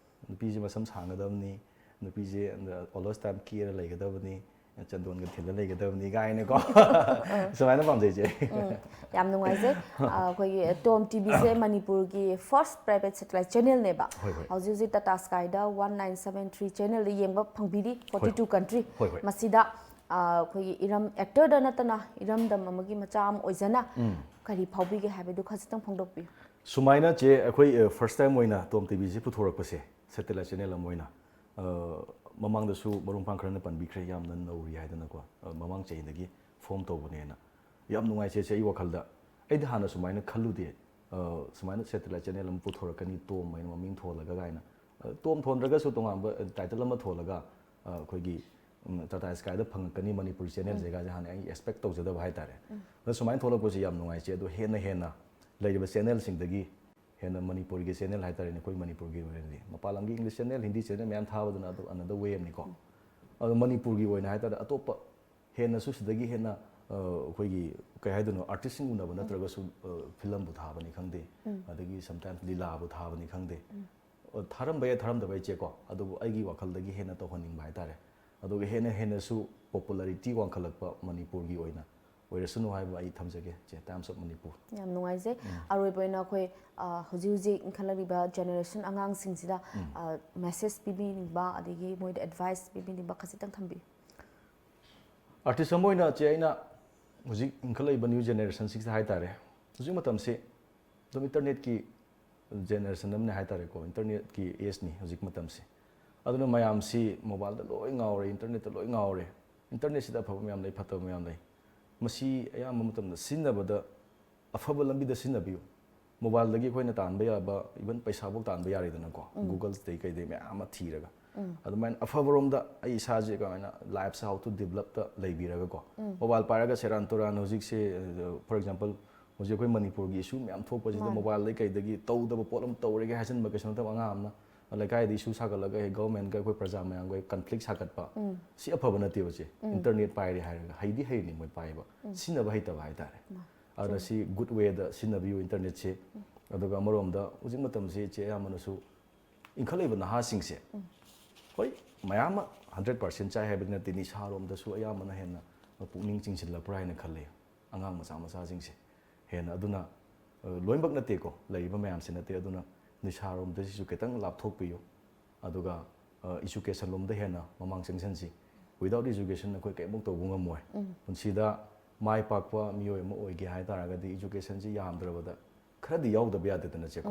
ꯅꯨꯄꯤꯁꯦ ꯃꯁꯝ ꯁꯥꯡꯒꯗꯕꯅꯤ, ꯅꯨꯄꯤꯁꯦ all time ꯀꯦꯔ ꯂꯩꯒꯗꯕꯅꯤ, ꯆꯟꯗꯣꯟꯒ ꯊꯤꯜꯂ ꯂꯩꯒꯗꯕꯅꯤ ꯀꯥꯏꯅꯀꯣ꯫ ꯁꯨꯃꯥꯏꯅ ꯄꯥꯝꯖꯩꯁꯦ꯫ ꯎꯝ, ꯌꯥꯝ ꯅꯨꯡꯉꯥꯏꯖꯩ꯫ ꯑ, ꯑꯩꯈꯣꯏꯒꯤ ꯇꯣꯝ ꯇꯤꯚꯤꯁꯦ ꯃꯅꯤꯄꯨꯔꯒꯤ first private satellite channelꯅꯦꯕ꯫ ꯍꯣꯏ, ꯍꯣꯏ꯫ ꯍꯧꯖꯤꯛ ꯍꯧꯖꯤꯛ Tata Skyꯗ one nine seven three channelꯗ ꯌꯦꯡꯕ ꯐꯪꯕꯤꯔꯤ, forty two country꯫ ꯍꯣꯏ, ꯍꯣꯏ꯫ ꯃꯁꯤꯗ, ꯑ, ꯑꯩꯈꯣꯏꯒꯤ ꯏꯔꯝ, actorꯗ ꯅꯠꯇꯅ ꯏꯔꯝꯗꯝ ꯑꯃꯒꯤ ꯃꯆꯥ ꯑꯃ ꯑꯣꯏꯖꯅ, ꯎꯝ, ꯀꯔꯤ ꯐꯥꯎꯕꯤꯒꯦ ꯍꯥꯏꯕꯗꯨ ꯈꯖꯤꯛꯇꯪ ꯐꯣꯡꯗꯣꯛꯄꯤꯌꯨ꯫ ꯁꯨꯃꯥꯏꯅ ꯆꯦ, ꯑꯩꯈꯣꯏ, ꯑ, first time ꯑꯣꯏꯅ ꯇꯣꯝ ꯇꯤꯚꯤꯁꯤ ꯄꯨꯊꯣꯔꯛꯄꯁꯦ, satellite channel ꯑꯃ ꯑꯣꯏꯅ, ꯑ, ꯃꯃꯥꯡꯗꯁꯨ ꯃꯔꯨꯞ ꯃꯄꯥꯡ ꯈꯔꯅ ꯄꯟꯕꯤꯈ꯭ꯔꯦ, ꯌꯥꯝꯅ ꯅꯧꯔꯤ ꯍꯥꯏꯗꯅꯀꯣ, ꯑ, ꯃꯃꯥꯡ ꯆꯍꯤꯗꯒꯤ form ꯇꯧꯕꯅꯦꯅ꯫ ꯌꯥꯝ ꯅꯨꯡꯉꯥꯏꯖꯩ ꯆꯦ, ꯑꯩ ꯋꯥꯈꯜꯗ꯫ ꯑꯩꯗꯤ ꯍꯥꯟꯅ ꯁꯨꯃꯥꯏꯅ ꯈꯜꯂꯨꯗꯦ, ꯑ, ꯁꯨꯃꯥꯏꯅ satellite channel ꯑꯃ ꯄꯨꯊꯣꯔꯛꯀꯅꯤ, ꯇꯣꯝ ꯍꯥꯏꯅ ꯃꯃꯤꯡ ꯊꯣꯜꯂꯒ ꯀꯥꯏꯅ꯫ ꯑ, ꯇꯣꯝ ꯊꯣꯟꯗ꯭ꯔꯒꯁꯨ ꯇꯣꯉꯥꯟꯕ, ꯑ, title ꯑꯃ ꯊꯣꯜꯂꯒ, ꯑ, ꯑꯩꯈꯣꯏꯒꯤ, ꯎꯝ, Tata Skyꯗ ꯐꯪꯉꯛꯀꯅꯤ ꯃꯅꯤꯄꯨꯔꯤ channelꯁꯦ ꯎꯝ꯫ ꯀꯥꯏꯁꯦ ꯍꯥꯟꯅ ꯑꯩ expect ꯇꯧꯖꯗꯕ ꯍꯥꯏꯇꯥꯔꯦ꯫ ꯎꯝ꯫ ꯑꯗꯣ ꯁꯨꯃꯥꯏꯅ ꯊꯣꯛꯂꯛꯄꯁꯦ ꯌꯥꯝ ꯅꯨꯡꯉꯥꯏꯖꯩ꯫ ꯑꯗꯣ ꯍꯦꯟꯅ ꯍꯦꯟꯅ ꯂꯩꯔꯤꯕ channelꯁꯤꯡꯗꯒꯤ ꯍꯦꯟꯅ ꯃꯅꯤꯄꯨꯔꯒꯤ channel ꯍꯥꯏꯇꯥꯔꯦꯅꯦ, ꯑꯩꯈꯣꯏ ꯃꯅꯤꯄꯨꯔꯒꯤ ꯑꯣꯏꯅꯗꯤ, ꯃꯄꯥꯟ ꯂꯝꯒꯤ English channel, Hindi channel ꯃꯌꯥꯝ ꯊꯥꯕꯗꯨꯅ ꯑꯗꯨ another way ꯑꯃꯅꯤꯀꯣ꯫ ꯎꯝ꯫ ꯑꯗꯣ ꯃꯅꯤꯄꯨꯔꯒꯤ ꯑꯣꯏꯅ ꯍꯥꯏꯇꯥꯔꯦ, ꯑꯇꯣꯞꯄ ꯍꯦꯟꯅꯁꯨ ꯁꯤꯗꯒꯤ ꯍꯦꯟꯅ, ꯑ, ꯑꯩꯈꯣꯏꯒꯤ, ꯀꯩ ꯍꯥꯏꯗꯣꯏꯅꯣ, artistꯁꯤꯡ ꯎꯅꯕ ꯎꯝ꯫ ꯅꯠꯇ꯭ꯔꯒꯁꯨ, ꯑ, filmꯕꯨ ꯊꯥꯕꯅꯤ ꯈꯪꯗꯦ, ꯎꯝ꯫ ꯑꯗꯒꯤ sometimes ꯂꯤꯂꯥꯕꯨ ꯊꯥꯕꯅꯤ ꯈꯪꯗꯦ꯫ ꯎꯝ꯫ ꯑ, ꯊꯥꯔꯝꯕ ꯌꯥꯏ, ꯊꯥꯔꯝꯗꯕ ꯌꯥꯏ ꯏꯆꯦꯀꯣ, ꯑꯗꯨꯕꯨ ꯑꯩꯒꯤ ꯋꯥꯈꯜꯗꯒꯤ ꯍꯦꯟꯅ ꯇꯧꯍꯟꯅꯤꯡꯕ ꯍꯥꯏꯇꯥꯔꯦ꯫ ꯑꯗꯨꯒ ꯍꯦꯟꯅ ꯍꯦꯟꯅꯁꯨ popularity ꯋꯥꯡꯈꯠꯂꯛꯄ ꯃꯅꯤꯄꯨꯔꯒꯤ ꯑꯣꯏꯅ ꯑꯣꯏꯔꯁꯅꯨ ꯍꯥꯏꯕ ꯑꯩ ꯊꯝꯖꯒꯦ, ꯆꯦ, Times of Manipur꯫ ꯌꯥꯝ ꯅꯨꯡꯉꯥꯏꯖꯩ꯫ ꯎꯝ꯫ ꯑꯔꯣꯏꯕ ꯑꯣꯏꯅ ꯑꯩꯈꯣꯏ, ꯑ, ꯍꯧꯖꯤꯛ ꯍꯧꯖꯤꯛ ꯏꯟꯈꯠꯂꯛꯂꯤꯕ generation ꯑꯉꯥꯡꯁꯤꯡꯁꯤꯗ, ꯎꯝ꯫ ꯑ, message ꯄꯤꯕꯤꯅꯤꯡꯕ, ꯑꯗꯒꯤ ꯃꯣꯏꯗ advice ꯄꯤꯕꯤꯅꯤꯡꯕ ꯈꯖꯤꯛꯇꯪ ꯊꯝꯕꯤꯌꯨ꯫ Artist ꯑꯃ ꯑꯣꯏꯅ ꯆꯦ, ꯑꯩꯅ ꯍꯧꯖꯤꯛ ꯏꯟꯈꯠꯂꯛꯏꯕ new generationꯁꯤꯡꯁꯤꯗ ꯍꯥꯏꯇꯥꯔꯦ, ꯍꯧꯖꯤꯛ ꯃꯇꯝꯁꯤ ꯑꯗꯨꯝ internetꯀꯤ generation ꯑꯃꯅꯤ ꯍꯥꯏꯇꯥꯔꯦꯀꯣ, internetꯀꯤ ageꯅꯤ ꯍꯧꯖꯤꯛ ꯃꯇꯝꯁꯤ꯫ ꯑꯗꯨꯅ ꯃꯌꯥꯝꯁꯤ mobileꯗ ꯂꯣꯏ ꯉꯥꯎꯔꯦ, internetꯇ ꯂꯣꯏ ꯉꯥꯎꯔꯦ꯫ Internetꯁꯤꯗ ꯑꯐꯕ ꯃꯌꯥꯝ ꯂꯩ, ꯐꯠꯇꯕ ꯃꯌꯥꯝ ꯂꯩ꯫ ꯃꯁꯤ ꯑꯌꯥꯝꯕ ꯃꯇꯝꯗ ꯁꯤꯖꯤꯟꯅꯕꯗ ꯑꯐꯕ ꯂꯝꯕꯤꯗ ꯁꯤꯖꯤꯟꯅꯕꯤꯌꯨ꯫ Mobileꯗꯒꯤ ꯑꯩꯈꯣꯏꯅ ꯇꯥꯟꯕ ꯌꯥꯕ, even ꯄꯩꯁꯥꯐꯧ ꯇꯥꯟꯕ ꯌꯥꯔꯦꯗꯅꯀꯣ꯫ ꯎꯝ꯫ Googleꯁꯤꯗꯩ ꯀꯩꯗꯩ ꯃꯌꯥꯝ ꯑꯃ ꯊꯤꯔꯒ꯫ ꯎꯝ꯫ ꯑꯗꯨꯃꯥꯏꯅ ꯑꯐꯕꯔꯣꯝꯗ ꯑꯩ ꯏꯁꯥꯁꯦ ꯀꯃꯥꯏꯅ lifeꯁꯦ how to developꯇ ꯂꯩꯕꯤꯔꯒꯀꯣ꯫ ꯎꯝ꯫ Mobile ꯄꯥꯏꯔꯒ ꯁꯦꯔꯥꯟ ꯇꯨꯔꯥꯟ ꯍꯧꯖꯤꯛꯁꯦ, ꯑ, for example, ꯍꯧꯖꯤꯛ ꯑꯩꯈꯣꯏ ꯃꯅꯤꯄꯨꯔꯒꯤ issue ꯃꯌꯥꯝ ꯊꯣꯛꯄꯁꯤꯗ ꯃꯥꯅꯦ꯫ Mobileꯗꯒꯤ ꯀꯩꯗꯒꯤ ꯇꯧꯗꯕ ꯄꯣꯠ ꯑꯃ ꯇꯧꯔꯦꯒ ꯍꯥꯏꯖꯟꯕ ꯀꯩꯁꯨ ꯅꯠꯇꯕ ꯑꯉꯥꯡ ꯑꯃꯅ꯫ ꯂꯩꯀꯥꯏꯗ ꯏꯁꯨ ꯁꯥꯒꯠꯂꯒ ꯍꯦꯛ ꯒꯚꯔꯟꯃꯦꯟꯒ ꯑꯩꯈꯣꯏ ꯄ꯭ꯔꯖꯥ ꯃꯌꯥꯝꯒ ꯀꯟꯐ꯭ꯂꯤꯛ ꯁꯥꯒꯠꯄ, ꯁꯤ ꯑꯐꯕ ꯅꯠꯇꯦꯕ꯫ ꯁꯤ ꯏꯟꯇꯔꯅꯦꯠ ꯄꯥꯏꯔꯦ ꯍꯥꯏꯔꯒ ꯍꯩꯗꯤ ꯍꯩꯔꯤꯅꯤ ꯃꯣꯏ ꯄꯥꯏꯕ, ꯁꯤꯖꯤꯟꯅꯕ ꯍꯩꯇꯕ ꯍꯥꯏꯇꯥꯔꯦ꯫ ꯑꯗꯨꯅ ꯁꯤ ꯒꯨꯗ ꯋꯦꯗ ꯁꯤꯖꯤꯟꯅꯕꯤꯌꯨ ꯏꯟꯇꯔꯅꯦꯠꯁꯦ꯫ ꯑꯗꯨꯒ ꯑꯃꯔꯣꯝꯗ ꯍꯧꯖꯤꯛ ꯃꯇꯝꯁꯤ ꯏꯆꯦ ꯑꯌꯥꯝꯕꯅꯁꯨ ꯏꯟꯈꯠꯂꯛꯏꯕ ꯅꯍꯥꯁꯤꯡꯁꯦ, ꯍꯣꯏ, ꯃꯌꯥꯝ ꯑꯃ ꯍꯟꯗ꯭ꯔꯦꯠ ꯄꯥꯔꯁꯦꯟ ꯆꯥꯏ ꯍꯥꯏꯕꯗꯤ ꯅꯠꯇꯦ, ꯅꯤꯁꯥꯔꯣꯝꯗꯁꯨ ꯑꯌꯥꯝꯕꯅ ꯍꯦꯟꯅ ꯄꯨꯛꯅꯤꯡ ꯆꯤꯡꯁꯤꯜꯂꯛꯄ꯭ꯔꯥ ꯍꯥꯏꯅ ꯈꯜꯂꯦ꯫ ꯑꯉꯥꯡ ꯃꯆꯥ ꯃꯆꯥꯁꯤꯡꯁꯦ ꯍꯦꯟꯅ꯫ ꯑꯗꯨꯅ, ꯑ, ꯂꯣꯏꯅꯃꯛ ꯅꯠꯇꯦꯀꯣ, ꯂꯩꯔꯤꯕ ꯃꯌꯥꯝꯁꯦ ꯅꯠꯇꯦ꯫ ꯑꯗꯨꯅ ꯅꯤꯁꯥꯔꯣꯝꯗꯁꯤꯁꯨ ꯈꯤꯇꯪ ꯂꯥꯞꯊꯣꯛꯄꯤꯌꯨ꯫ ꯑꯗꯨꯒ, ꯑ, ꯏꯖꯨꯀꯦꯁꯟ ꯂꯣꯝꯗ ꯍꯦꯟꯅ ꯃꯃꯥꯡ ꯆꯪꯁꯤꯟꯁꯤ꯫ Without education ꯑꯩꯈꯣꯏ ꯀꯔꯤꯃꯨꯛ ꯇꯧꯕ ꯉꯝꯃꯣꯏ꯫ ꯄꯨꯟꯁꯤꯗ ꯃꯥꯏ ꯄꯥꯛꯄ ꯃꯤꯑꯣꯏ ꯑꯃ ꯑꯣꯏꯒꯦ ꯍꯥꯏ ꯇꯥꯔꯒꯗꯤ ꯏꯖꯨꯀꯦꯁꯟꯁꯤ ꯌꯥꯝꯗ꯭ꯔꯕꯗ ꯈꯔꯗꯤ ꯌꯥꯎꯗꯕ ꯌꯥꯗꯦꯗꯅ, ꯆꯦꯀꯣ?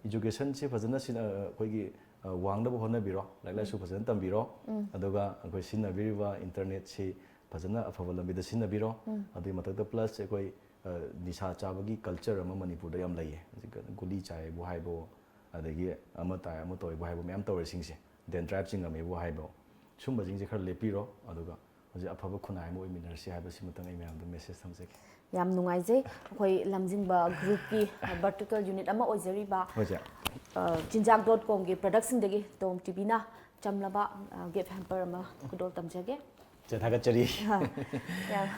ꯏꯖꯨꯀꯦꯁꯟꯁꯤ ꯐꯖꯅ ꯁꯤꯟꯅ-, ꯑꯩꯈꯣꯏꯒꯤ, ꯑ, ꯋꯥꯡꯅꯕ ꯍꯣꯠꯅꯕꯤꯔꯣ, ꯂꯥꯏꯔꯤꯛ ꯂꯥꯏꯁꯨ ꯐꯖꯅ ꯇꯝꯕꯤꯔꯣ꯫ ꯑꯗꯨꯒ ꯑꯩꯈꯣꯏ ꯁꯤꯖꯤꯟꯅꯕꯤꯔꯤꯕ ꯏꯟꯇꯔꯅꯦꯠꯁꯤ ꯐꯖꯅ ꯑꯐꯕ ꯂꯝꯕꯤꯗ ꯁꯤꯖꯤꯟꯅꯕꯤꯔꯣ꯫ ꯑꯗꯨꯒꯤ ꯃꯊꯛꯇ ꯄ꯭ꯂꯁ ꯑꯩꯈꯣꯏ, ꯑ, ꯅꯤꯁꯥ ꯆꯥꯕꯒꯤ ꯀꯜꯆꯔ ꯑꯃ ꯃꯅꯤꯄꯨꯔꯗ ꯌꯥꯝ ꯂꯩꯌꯦ꯫ ꯍꯧꯖꯤꯛ ꯒꯨꯂꯤ ꯆꯥꯏꯕꯨ ꯍꯥꯏꯕꯣ, ꯑꯗꯒꯤ ꯑꯃ ꯇꯥꯏ ꯑꯃ ꯇꯧꯏꯕꯨ ꯍꯥꯏꯕꯣ, ꯃꯌꯥꯝ ꯇꯧꯔꯤꯁꯤꯡꯁꯦ, ꯗꯦꯟꯗ꯭ꯔꯥꯏꯞ ꯆꯤꯡꯉꯝꯃꯤꯕꯨ ꯍꯥꯏꯕꯣ, ꯁꯨꯝꯕꯁꯤꯡꯁꯦ ꯈꯔ ꯂꯦꯞꯄꯤꯔꯣ꯫ ꯑꯗꯨꯒ ꯍꯧꯖꯤꯛ ꯑꯐꯕ ꯈꯨꯟꯅꯥꯏ ꯑꯃ ꯑꯣꯏꯃꯤꯟꯅꯔꯁꯤ ꯍꯥꯏꯕꯁꯤꯃꯇꯪ ꯑꯩ ꯃꯌꯥꯝꯗ ꯃꯦꯁꯦꯖ ꯊꯝꯖꯒꯦ꯫ ꯌꯥꯝ ꯅꯨꯡꯉꯥꯏꯖꯩ꯫ ꯑꯩꯈꯣꯏ ꯂꯝꯖꯤꯡꯕ ꯒ꯭ꯔꯨꯞꯀꯤ ꯚꯔꯇꯤꯀꯦꯜ ꯌꯨꯅꯤꯠ ꯑꯃ ꯑꯣꯏꯖꯔꯤꯕ, ꯍꯣꯏ, ꯆꯦ꯫ ꯑ, ꯆꯤꯟꯖꯥꯛ ꯗꯣꯠ ꯀꯣꯝꯒꯤ ꯄ꯭ꯔꯗꯛꯁꯤꯡꯗꯒꯤ ꯇꯣꯝ ꯇꯤꯚꯤꯅ ꯆꯝꯂꯕ, ꯑ, ꯒꯤꯐ ꯍꯦꯝꯄꯔ ꯑꯃ ꯈꯨꯗꯣꯜ ꯇꯝꯖꯒꯦ꯫ ꯆꯦ, ꯊꯥꯒꯠꯆꯔꯤ꯫ ꯌꯥꯝ,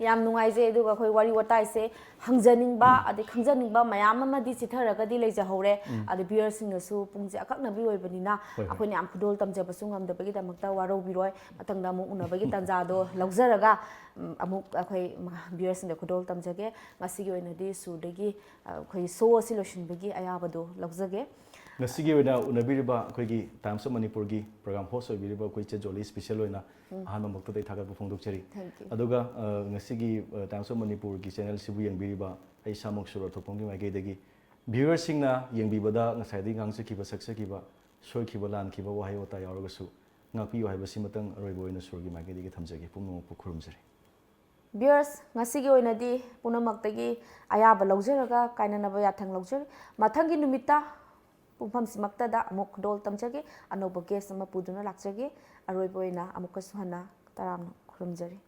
ꯌꯥꯝ ꯅꯨꯡꯉꯥꯏꯖꯩ꯫ ꯑꯗꯨꯒ ꯑꯩꯈꯣꯏ ꯋꯥꯔꯤ ꯋꯥꯇꯥꯏꯁꯦ ꯍꯪꯖꯅꯤꯡꯕ ꯑꯗꯩ ꯈꯪꯖꯅꯤꯡꯕ ꯃꯌꯥꯝ ꯑꯃꯗꯤ ꯆꯤꯊꯔꯒꯗꯤ ꯂꯩꯖꯍꯧꯔꯦ꯫ ꯑꯗꯩ ꯚ꯭ꯌꯨꯌꯔꯁꯤꯡꯅꯁꯨ ꯄꯨꯡꯁꯦ ꯑꯀꯛꯅꯕꯤ ꯑꯣꯏꯕꯅꯤꯅ ꯍꯣꯏ, ꯍꯣꯏ꯫ ꯑꯩꯈꯣꯏꯅ ꯌꯥꯝ ꯈꯨꯗꯣꯜ ꯇꯝꯖꯕꯁꯨ ꯉꯝꯗꯕꯒꯤꯗꯃꯛꯇ ꯋꯥꯔꯧꯕꯤꯔꯣꯏ꯫ ꯃꯊꯪꯗ ꯑꯃꯨꯛ ꯎꯅꯕꯒꯤ ꯇꯥꯟꯖꯥꯗꯣ ꯂꯧꯖꯔꯒ, ꯎꯝ, ꯑꯃꯨꯛ ꯑꯩꯈꯣꯏ ꯚ꯭ꯌꯨꯌꯔꯁꯤꯡꯗ ꯈꯨꯗꯣꯜ ꯇꯝꯖꯒꯦ꯫ ꯉꯁꯤꯒꯤ ꯑꯣꯏꯅꯗꯤ ꯁꯨꯔꯗꯒꯤ, ꯑ, ꯑꯩꯈꯣꯏ ꯁꯣ ꯑꯁꯤ ꯂꯣꯏꯁꯤꯟꯕꯒꯤ ꯑꯌꯥꯕꯗꯣ ꯂꯧꯖꯒꯦ꯫ ꯉꯁꯤꯒꯤ ꯑꯣꯏꯅ ꯎꯅꯕꯤꯔꯤꯕ ꯑꯩꯈꯣꯏꯒꯤ Times of Manipurꯒꯤ program host ꯑꯣꯏꯕꯤꯔꯤꯕ ꯑꯩꯈꯣꯏ ꯏꯆꯦ ꯖꯣꯂꯤ special ꯑꯣꯏꯅ ꯎꯝ꯫ ꯑꯍꯥꯟꯕ ꯃꯛꯇꯗ ꯑꯩ ꯊꯥꯒꯠꯄ ꯐꯣꯡꯗꯣꯛꯆꯔꯤ꯫ Thank you꯫ ꯑꯗꯨꯒ, ꯑ, ꯉꯁꯤꯒꯤ, ꯑ, Times of Manipurꯒꯤ channelꯁꯤꯕꯨ ꯌꯦꯡꯕꯤꯔꯤꯕ ꯑꯩ ꯏꯁꯥꯃꯛ ꯁꯨꯔ ꯊꯣꯛꯄꯝꯒꯤ ꯃꯥꯏꯀꯩꯗꯒꯤ viewerꯁꯤꯡꯅ ꯌꯦꯡꯕꯤꯕꯗ ꯉꯁꯥꯏꯗꯒꯤ ꯉꯥꯡꯖꯈꯤꯕ, ꯁꯛꯆꯈꯤꯕ, ꯁꯣꯏꯈꯤꯕ, ꯂꯥꯟꯈꯤꯕ ꯋꯥꯍꯩ ꯋꯥꯇꯥ ꯌꯥꯎꯔꯒꯁꯨ ꯉꯥꯛꯄꯤꯌꯨ ꯍꯥꯏꯕꯁꯤꯃꯇꯪ ꯑꯔꯣꯏꯕ ꯑꯣꯏꯅ ꯁꯨꯔꯒꯤ ꯃꯥꯏꯀꯩꯗꯒꯤ ꯊꯝꯖꯒꯦ꯫ ꯄꯨꯝꯅꯃꯛꯄꯨ ꯈꯨꯔꯨꯝꯖꯔꯤ꯫ Viewers, ꯉꯁꯤꯒꯤ ꯑꯣꯏꯅꯗꯤ ꯄꯨꯝꯅꯃꯛꯇꯒꯤ ꯑꯌꯥꯕ ꯂꯧꯖꯔꯒ ꯀꯥꯏꯅꯅꯕ ꯌꯥꯊꯪ ꯂꯧꯖꯔꯤ꯫ ꯃꯊꯪꯒꯤ ꯅꯨꯃꯤꯠꯇ ꯄꯨꯡꯐꯝꯁꯤꯃꯛꯇꯗ ꯑꯃꯨꯛ ꯈꯨꯗꯣꯜ ꯇꯝꯖꯒꯦ, ꯑꯅꯧꯕ guest ꯑꯃ ꯄꯨꯗꯨꯅ ꯂꯥꯛꯆꯒꯦ꯫ ꯑꯔꯣꯏꯕ ꯑꯣꯏꯅ ꯑꯃꯨꯛꯀꯁꯨ ꯍꯟꯅ ꯇꯔꯥꯝꯅ ꯈꯨꯔꯨꯝꯖꯔꯤ꯫